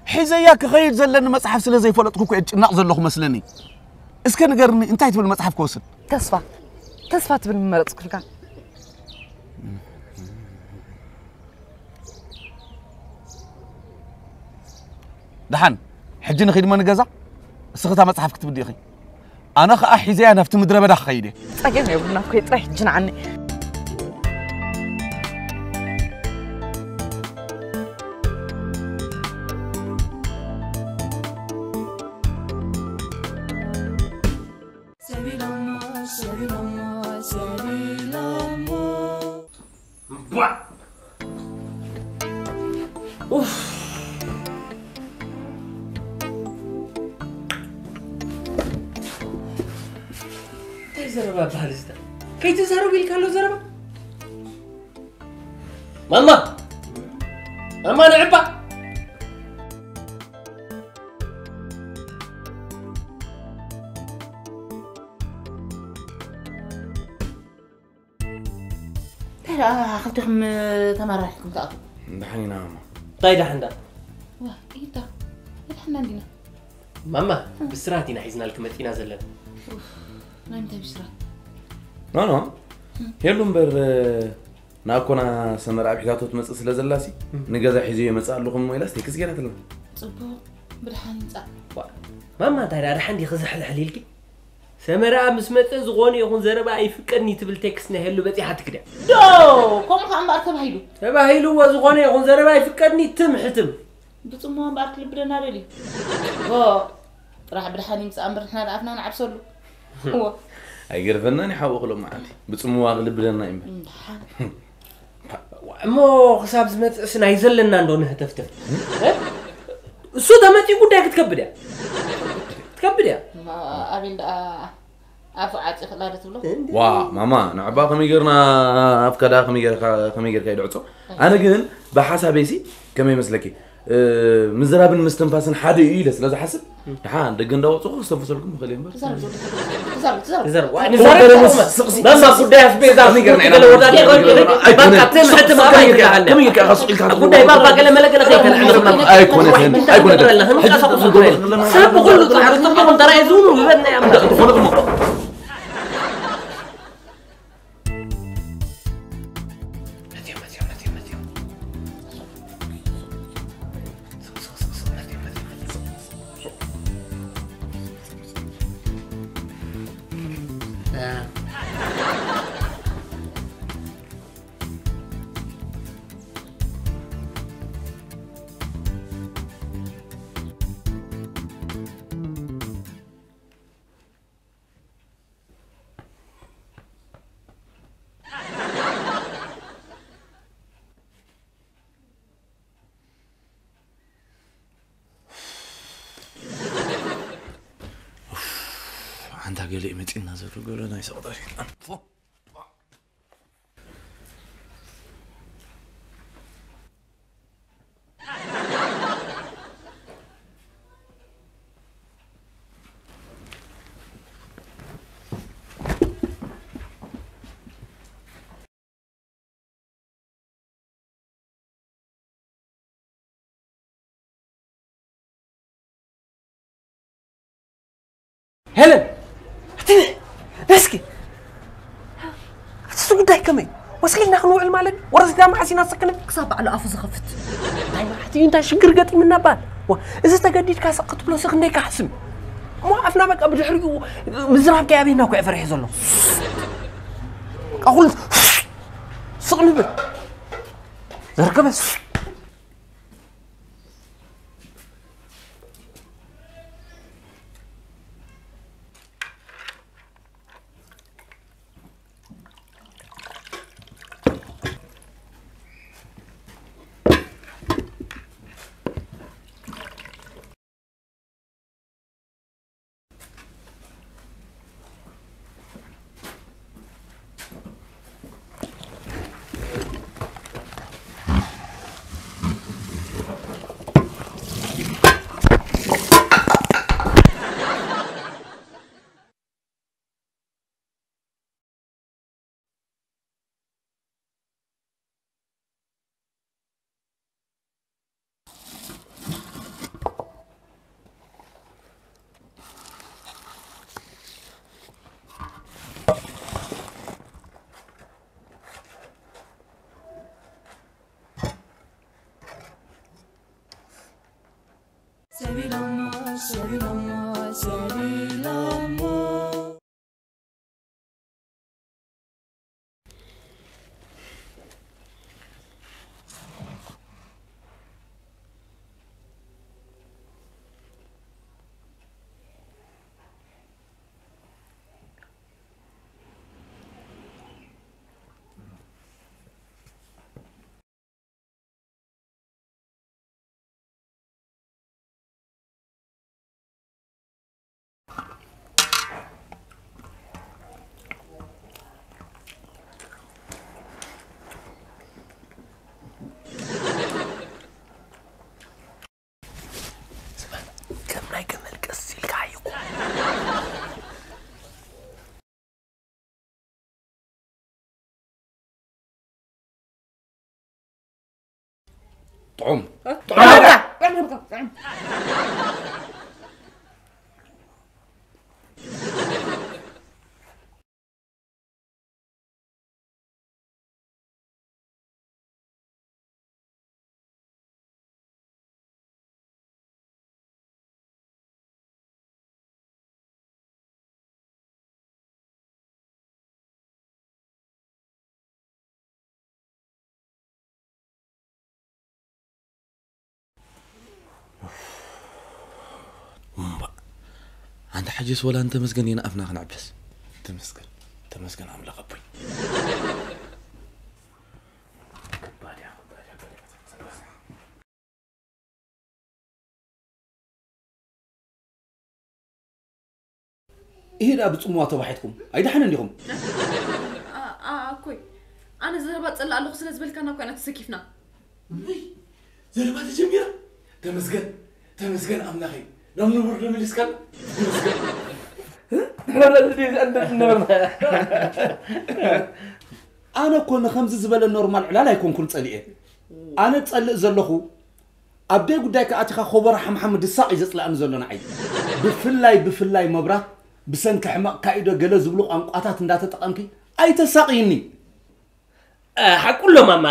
ሒዘያ ክኸይድ ዘለኒ መጽሓፍ ስለ ዘይፈለጥኩ እኮ እየ ዝጭነቕ ዘለኹ መስለኒ። እስከ ንገርኒ እንታይ ትብል መጽሓፍ ክወስድ? ተስፋ ተስፋ ትብል ምመረጽኩልካ። ደሓን ሕጂ ንኺድ እሞ ንገዛ እስኺ እታ መጽሓፍ ክትብሊ ኢኺ። ኣነ ኸኣ ሒዘያ ናብቲ ምድረ በዳ ክኸይድ እየ። ጸገም የብሉን ኣኮይ ጥራይ ሕጂ ንዓኒ። ቧዕ! ኡፍ! እንታይ ዘረባ በሃል እዚ? ከይትዛረቡ ኢልካ ኣሎ ዘረባ? ማማ! ማማ ንዕባ! እንታይ ደኣ ክልቲኹም ተመራሪሕኩም ትኣትዉ? ደሓን ኢና ማማ። እንታይ ደሓን ደኣ? ዋ ኢታ ደሓና እንዲና። ማማ ብስራት ኢና ሒዝናልኪ መፂና ዘለና። ናይ ምንታይ ብስራት? ኖ ኖ የሉ እምበር ንኣኮና ሰመራ ኣብ ሒዛቶ ትመፅእ ስለ ዘላሲ ንገዛ ሒዘዮ ይመፅእ ኣለኹ እሞ ኢላስ ቴክስ ገይራትልና። ፅቡቕ ብድሓን ይምፃእ። ማማ እንታይ ደኣ ደሓን ዲኺ ዝሕልሕል ኢልኪ? ሰመራ ምስ መጸ ዝኾነ ይኹን ዘረባ ኣይፍቀድኒ ትብል ቴክስት ናይ ሄሉ በጺሓትኪ ድያ? ዶ ከምኡ ከኣ እምበኣር ተባሂሉ። ተባሂሉ እወ ዝኾነ ይኹን ዘረባ ኣይፍቀድኒ ትም ሕትም። ብጽምዋ እምበኣር ክልብደና ደልዩ። ዎ፣ ጥራሕ ብድሓን ይምጽእ እምበር ንሕና ደኣ ኣፍና ንዓብሰሉ። ዎ። ኣይገርፈናን ይሓወቕ ሎም መዓልቲ። ብጽምዋ ክልብደና እዩ እምበር። እምድሓን። እሞ ክሳብ ዝመጽእስ ናይ ዘለና እንዶ ንህተፍተፍ። እ? እሱ ተመጺኡ ጉዳይ ክትከብድ እያ። ክትከብድ እያ። እማ ኣቤል ደኣ ኣፉ ዓጺ ክላ ዶ ትብሎ? ዋ፣ ማማ፣ ንዕባ ከመይ ጌርና ኣፍካ ደኣ ከመይ ጌርካ፣ ከመይ ጌርካ ይድዕጾ? ኣነ ግን ብሓሳበይሲ ከመይ ይመስለኪ? እ፣ ምዝራብን ምስትንፋስን ሓደ እዩ ኢለ ስለ ዝሓስብ፣ ደሓን ደገ እንዳወጽኹ ክስተንፍሰልኩም ይኽእል እየ እምበር። ተዛረብ፣ ተዛረብ፣ ተዛረብ። ተዛረብ። ዋ፣ ተዛረብ፣ ንዛረብ፣ ተዛረብ። ስቕ፣ ስቕ፣ ማማ፣ ስቕ፣ ጉዳይ ኣስቤዛ ስቕ፣ ስቕ፣ ስቕ፣ ስቕ፣ ወዳዲ፣ ኣይኮነን። በቃ፣ ትምህርቲ ማማ ኣይትልዓልና። ከመይ ኢልካ ስቕ ኢልካ ጉዳይ ባባ ገለ መለ ገለ ከይተልዓልና። ኣይኮነን፣ ኣይኮነን። ሕጂ ሰብ ብኹሉ ጻዕሪ ትርጉም እንተራእየ ዝብሉ ይበልና እያ እምበር። ትፈልጥ እሞ። ኣንታ ገሊኡ መጺእና ዘሎ ገሎ ናይ ሰቕጣ ሸይጣን። ሄለን፣ እቲ ነስኪ እቲ ጉዳይ ከመይ ወሲልና ክንውዕል ማለት ወረስጋ መዓሲና ሰክነ ክሳብ ባዕሉ ኣፉ ዝኸፍት እንታይ ማለት እዩ? እንታይ ሽግር ገጢምና ባል? ዋ፣ እዚ ተገዲድካ ሰቅ ክትብሎ ሲ ክንደይ ካሕስም? እሞ ኣፍና በቃ ብድሕሪኡ ምዝራብ ከይ ኣበይና እኮ እየ ፈሪሐ ዘሎ። በቃ ኩሉ ስቕ ንብል። ዘርከበስ ሰቢሎሞ፣ ሰቢሎሞ፣ ሰቢሎሞ። ከም ናይ ገመል ቀስ ኢልካ ሓይኹ። ጥዑም። ጥዑም። እንተ ሕጅስ ወላ እንተ መስገን ኢና ኣፍና ክንዕብስ። ተመስገን፣ ተመስገን ኣምላኽ ኣቦይ። ይሄዳ ብጽምዋ ተባሒትኩም ኣይደሓንን ዲኹም? ኣኮይ፣ ኣነ ዘረባ ጸላ ኣለኹ ስለ ዝበልካና እኮ ኢና ተሰኪፍና። ዘረባ ተጀሚራ። ተመስገን፣ ተመስገን ኣምላኸይ፣ ናብ ንቡር ዶ መሊስካና። ተመስገን። ንሕና ለዚ እንደ ነበርና። ኣነ እኮ ንኸምዚ ዝበለ ኖርማል ዕላል ኣይኮንኩን ጸሊኤ። ኣነ ጸልእ ዘለኹ ኣብ ደይ ጉዳይ ከኣቲኻ ኮቦራ ሓምሓም ድሳቕ እዩ ዘጽልኣኒ ዘሎ ንዓይ። ብፍላይ ብፍላይ መብራት ብሰንኪ ሕመቕ ካኢዶ ገለ ዝብሉ ቋንቋታት እንዳተጠቐምኪ ኣይተሳቕይኒ። ሓቁ ኣሎ ማማ።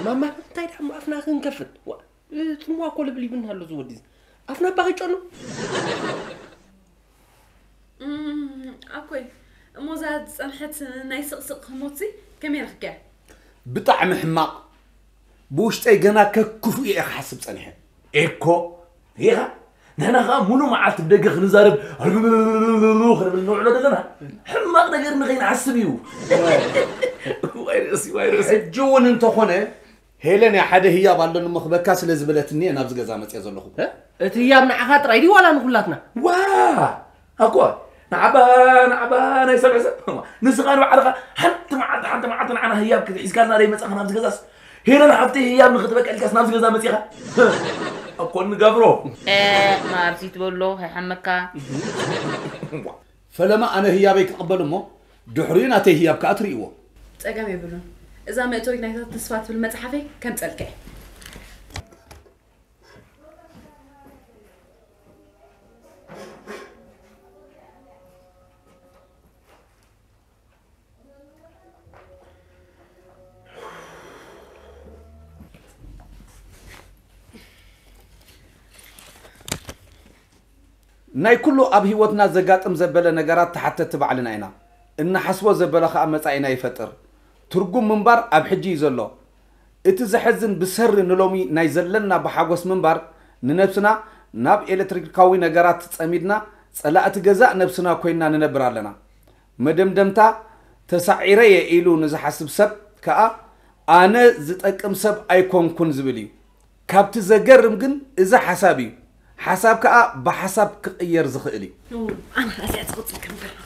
ማማ እንታይ ደኣ ኣፍና ክንከፍት? ጽምዋ እኮ ልብል ይብልና ኣሎ ዝወዲ። ኣፍና ባቂጮ ኣሎ። ኣኮይ፣ እሞ እዛ ዝጸንሐት ናይ ስቕስቕ ህሞትሲ ከመይ ረኽብክያ? ብጣዕሚ ሕማቕ። ብውሽጠይ ገና ከክፉ እየ ክሓስብ ጸኒሐ። ኤኮ ሪኢኻ? ንሕና ኸዓ ሙሉእ መዓልቲ ብደገ ክንዛረብ ክንብል ንውዕሎ ዘለና። ሕማቕ ነገር ንኸይንሓስብ እዩ። ዋይ ርእሲ፣ ዋይ ርእሲ። ሕጂ እውን እንተኾነ ሄለን እያ ሓደ ህያብ ኣሎኒ እሞ ክበካ ስለ ዝበለትኒ እየ ናብዚ ገዛ መፅየ ዘለኹ። እቲ ህያብ ንዓኻ ጥራይ ድዩ ዋላ ንኹላትና? ዋ ኣኮ ንዓባ ንዓባ ናይ ሰብዐ ሰብ ንስኻ ንባዕልኻ ሓንቲ መዓልቲ ሓንቲ መዓልቲ ንዓና ህያብ ክትሒዝካልና ደይ መጻኻ ናብዚ ገዛስ ሄለን ሓፍተይ ህያብ ንኽትበቀልካስ ናብዚ ገዛ መጺኻ ኣኮ ንገብሮ ማርሲ ትበሎ ከይሓመካ ፈለማ ኣነ ህያበይ ክቕበል እሞ ድሕሪኡ ናተይ ህያብ ከኣ ትርእይዎ። ጸገም የብሉን። እዛ መእተዊት ናይታ ተስፋ ትብል መጽሓፈይ ከምጸልካ እየ። ናይ ኩሉ ኣብ ህይወትና ዘጋጥም ዘበለ ነገራት ተሓተቲ ባዕልና ኢና። እንሓስቦ ዘበለ ኸኣ መጻኢና ይፈጥር። ትርጉም ምንባር ኣብ ሕጂ እዩ ዘሎ። እቲ ዘሕዝን ብሰሪ ንሎሚ ናይ ዘለና ብሓጎስ ምንባር ንነብስና ናብ ኤለትሪካዊ ነገራት ጸሚድና ጸላእቲ ገዛእ ነብስና ኮይንና ንነብር ኣለና። መደምደምታ ተሳዒረ እየ ኢሉ ንዝሓስብ ሰብ ከኣ ኣነ ዝጠቅም ሰብ ኣይኮንኩን ዝብል እዩ። ካብቲ ዘገርም ግን እዚ ሓሳብ እዩ። ሓሳብ ከኣ ብሓሳብ ክቕየር ዝኽእል እዩ። ኣነ ራእሲያ ዝቕፅል ከም ገርመበል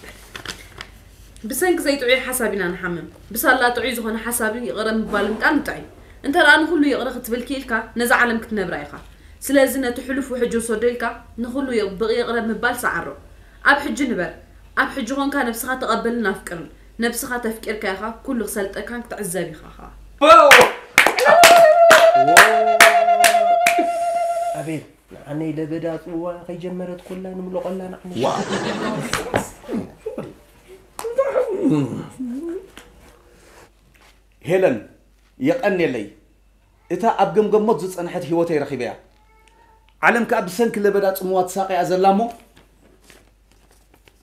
ብሰንኪ ዘይጥዑይ ሓሳብ ኢና ንሓምም። ብሳላ ጥዑይ ዝኾነ ሓሳብን ይቕረ ምባልን ቃል ንጥዕይ። እንተ ደኣ ንኹሉ ይቕረ ክትብል ክኢልካ ነዛ ዓለም ክትነብራ ኢኻ። ስለዚ ነቲ ሕሉፍ ውሕጅ ውሰዶ ኢልካ ንኹሉ ብይቕረ ምባል ሰዓሮ። ኣብ ሕጂ ንበር። ኣብ ሕጂ ኾንካ ነብስኻ ተቐበልን ኣፍቅርን። ነብስኻ ተፍቂርካ ኢኻ ኩሉ ክሰልጠካን ክትዕዘብ ኢኻ ኸኣ። ኣቤት ንዓነይ ለበዳ ጽዋ ከይጀመረት ኮላ ንምሎቐላ ንዓነይ ሄለን የቐንየለይ እታ ኣብ ገምገሞት ዝጸንሐት ህይወተይ ረኺበያ ዓለም ከኣ ብሰንኪ ለበዳ ጽምዋ ትሳቐያ ዘላ እሞ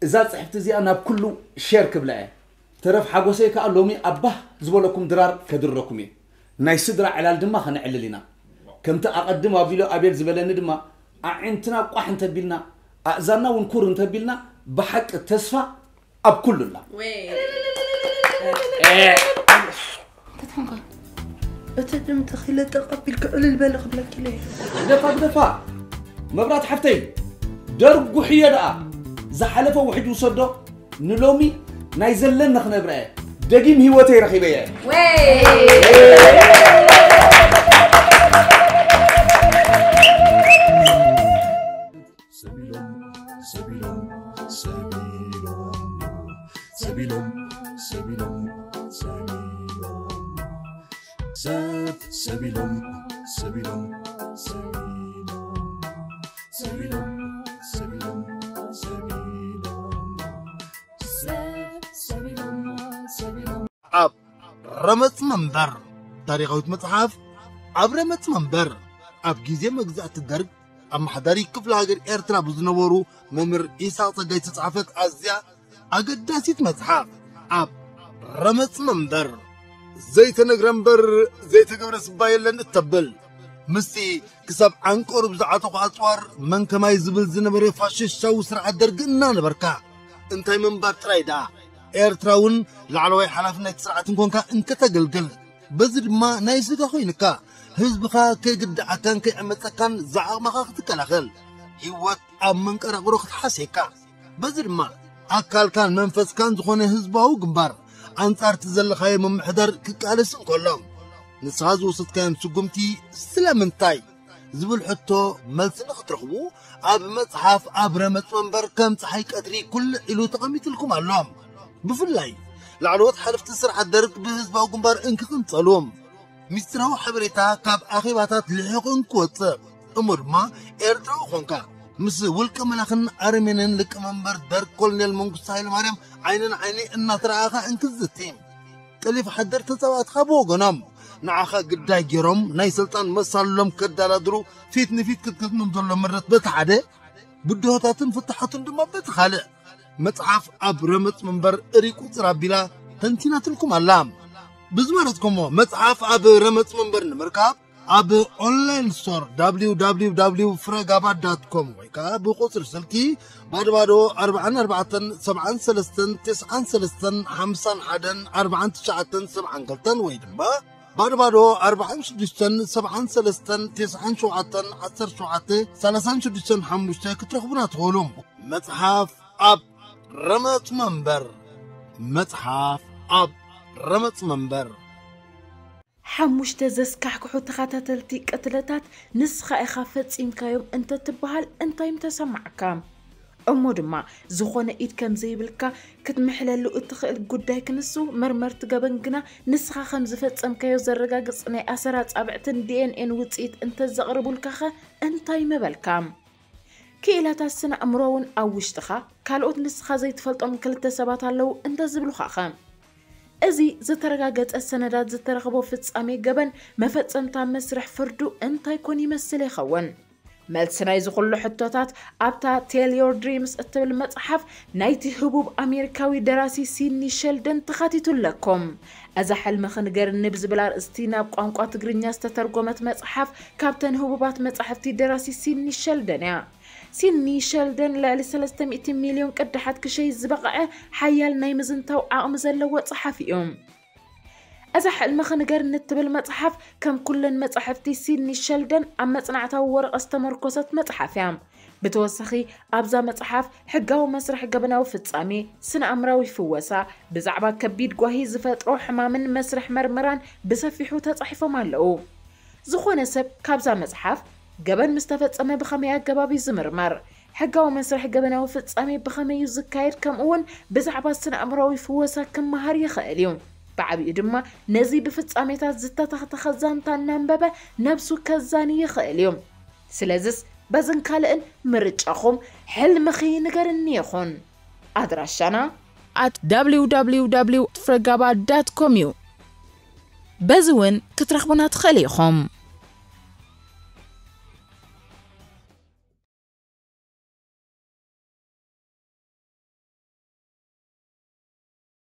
እዛ ጽሕፍቲ እዚኣ ናብ ኩሉ ሼር ክብላ እየ ተረፍ ሓጎሰይ ከኣ ሎሚ ኣብ ባህ ዝበለኩም ድራር ከድረኩም እየ ናይ ስድራ ዕላል ድማ ከነዕልል ኢና ከምቲ ኣቐድም ኣቢሉ ኣቤል ዝበለኒ ድማ ኣዒንትና ቋሕ እንተቢልና ኣእዛንና እውን ኩር እንተቢልና ብሓቂ ተስፋ ኣብ ኩሉ ኣላ። ወይ ተትኾንካ እቲ ድምፅኺ ለጠቕ ኣቢልኪ ዕልል በሊ ክብለኪ ኢለ እየ። ግደፋ ግደፋ መብራት ሓፍተይ ደርጉሕዮ ደኣ ዝሓለፈ ውሕጅ ውሰዶ ንሎሚ ናይ ዘለኒ ክነብረ እየ ደጊም ህይወተይ ረኺበ እየ። ሰቢሎም ሰቢሎም ሰቢሎም ሰቢሎም ሰቢሎም ሰቢሎም ሰብ ሰቢሎም ሰቢሎም ሰቢሎም ሰቢሎም ሰቢሎም ሰቢሎም ሰብ ሰቢሎም ሰቢሎም ኣብ ረመጽ መንበር ታሪኻዊት መጽሓፍ ኣብ ረመጽ መንበር ኣብ ግዜ መግዛእቲ ደርግ ኣመሓዳሪ ክፍለ ሃገር ኤርትራ ብዝነበሩ መምህር ኢሳቕ ጸጋይ ዝተጻሕፈት ኣዝያ ኣገዳሲት መጽሓፍ ኣብ ረመጽ መንበር ዘይተነግረ እምበር ዘይተገብረ ስባ የለን እተብል ምስቲ ክሳብ ዓንቀሩ ብዝዓተኹ ኣጽዋር መን ከማይ ዝብል ዝነበረ ፋሽስታዊ ስርዓት ደርጊ እናነበርካ እንታይ ምንባር ጥራይ ደኣ፣ ኤርትራ እውን ላዕለዋይ ሓላፍነት ስርዓት እንኮንካ እንከተገልግል፣ በዚ ድማ ናይ ስጋ ኮይንካ ህዝብኻ ከይግድዓካን ከይዕመጸካን ዝዓቕምኻ ክትከላኸል፣ ህይወት ኣብ መንቀራቕሮ ክትሓስየካ፣ በዚ ድማ ኣካልካን መንፈስካን ዝኾነ ህዝባዊ ግንባር ኣንጻርቲ ዘለኻዮ ምምሕዳር ክቃለስ እንከሎ፣ ንስኻ ዝወሰድካዮም ስጉምቲ ስለምንታይ ዝብል ሕቶ መልሲ ንኽትረኽቡ፣ ኣብ መጽሓፍ ኣብ ረመጽ መንበር ከም ጸሓይ ቀትሪ ኩልዕ ኢሉ ተቐሚጥልኩም ኣሎ። ብፍላይ ላዕለዎት ሓለፍቲ ስርዓት ደርግ ብህዝባዊ ግንባር እንክቕንጸሉ፣ ሚስጥራዊ ሓበሬታ ካብ ኣኼባታት ልሒቑ እንክወጽእ፣ እሞ ድማ ኤርትራዊ ኾንካ ምስ ውልቀ መላኽን ኣረሜንን ሊቀመንበር ደርግ ኮሎኔል መንግስቱ ሃይለማርያም ዓይኒ ንዓይኒ እናተረኣኻ እንክዝቲ፣ ጠሊፍ ሓደር ተጻባእትኻ ብወገኖም ንዓኻ ግዳይ ገይሮም ናይ ስልጣን መሳልሎም ከዳላድሩ ፊት ንፊት ክትገጥሞም ዘሎ ምረት በቲ ሓደ፣ ብድሆታትን ፍታሓቱን ድማ በቲ ካልእ፣ መጽሓፍ ኣብ ረመጽ መንበር እሪ ቁጽር ኣቢላ ተንቲናትልኩም ኣላ። ብዝመረጽኩሞ መጽሓፍ ኣብ ረመጽ መንበር ንምርካብ ኣብ ኦንላይን ስቶር www ፍረጋባ ዳት ኮም ወይ ከዓ ብቁጽሪ ስልኪ ባዶ ባዶ ኣርባዓን ኣርባዕተን ሰብዓን ሰለስተን ትስዓን ሰለስተን ሓምሳን ሓደን ኣርባዓን ትሽዓተን ሰብዓን ክልተን ወይ ድማ ባዶ ባዶ ኣርባዓን ሽዱሽተን ሰብዓን ሰለስተን ትስዓን ሸውዓተን ዓሰርተ ሸውዓተ ሰላሳን ሽዱሽተን ሓሙሽተ ክትረኽቡና ትኽእሉ። መጽሓፍ ኣብ ረመጽ መንበር። መጽሓፍ ኣብ ረመጽ መንበር። ሓሙሽተ ዘስካሕክሑ ተኸታተልቲ ቅትለታት ንስኻ ኢኻ ፈጺምካዮም እንተትበሃል እንታይ ምተሰማዕካ? እሞ ድማ ዝኾነ ኢድ ከም ዘይብልካ ክትምሕለሉ እትኽእል ጉዳይ ክንሱ፣ መርመርቲ ገበን ግና ንስኻ ከም ዝፈጸምካዮ ዘረጋግጽ ናይ ኣሰር ኣጻብዕትን ዲ ኤን ኤን ውጽኢት እንተዘቕርቡልካኸ እንታይ ምበልካ? ክኢላታት ስነ ኣእምሮ እውን ኣብ ውሽጥኻ ካልኦት ንስኻ ዘይትፈልጦም ክልተ ሰባት ኣለዉ እንተዝብሉኻኸ? እዚ ዝተረጋገጸ ሰነዳት ዝተረኽቦ ፍጻሜ ገበን መፈጸምታ መስርሕ ፍርዱ እንታይ ኮን ይመስል ይኸውን? መልሲ ናይዚ ኩሉ ሕቶታት ኣብታ Tell Your Dreams እትብል መጽሓፍ ናይቲ ህቡብ ኣሜሪካዊ ደራሲ ሲድኒ ሸልደን ተኻቲቱ ኣለኩም። እዛ ሕልምኺ ንገርኒ ብዝብል ኣርእስቲ ናብ ቋንቋ ትግርኛ ዝተተርጎመት መጽሓፍ ካብተን ህቡባት መጻሕፍቲ ደራሲ ሲድኒ ሸልደን እያ። ሲድኒ ሸልደን ልዕሊ ሰለስተ ሚእቲ ሚልዮን ቅዳሓት ክሸይ ዝበቕዐ ሓያል ናይ ምዝንታው ዓቕሚ ዘለዎ ጸሓፊ እዩ። እዛ ሕልምኺ ንገርኒ እትብል መጽሓፍ ከም ኩለን መጻሕፍቲ ሲድኒ ሸልደን ኣብ መጽናዕታዊ ወረቐት ዝተመርኮሰት መጽሓፍ እያ። ብተወሳኺ ኣብዛ መጽሓፍ ሕጋዊ መስርሕ ገበናዊ ፍጻሜ፣ ስነ ኣእምራዊ ፍወሳ፣ ብዛዕባ ከቢድ ጓሂ ዝፈጥሮ ሕማምን መስርሕ መርመራን ብሰፊሑ ተጻሒፎም ኣለዉ። ዝኾነ ሰብ ካብዛ መጽሓፍ ገበን ምስ ተፈጸመ ብኸመይ ኣገባብ እዩ ዝምርመር፣ ሕጋዊ መስርሕ ገበናዊ ፍጻሜ ብኸመይ እዩ ዝካየድ፣ ከምኡ እውን ብዛዕባ ስነ ኣእምራዊ ፍወሳ ክመሃር ይኽእል እዩ። ብዓቢኡ ድማ ነዚ ብፍጻሜታት ዝተተኽተኸ ዛንታ እናንበበ ነብሱ ከዛኒ ይኽእል እዩ። ስለዝስ በዝን ካልእን ምርጫኹም ሕልምኺ ንገርኒ ይኹን። ኣድራሻና at www ፍረጋባ ዳት ኮም እዩ። በዚ እውን ክትረኽቡና ትኽእል ኢኹም።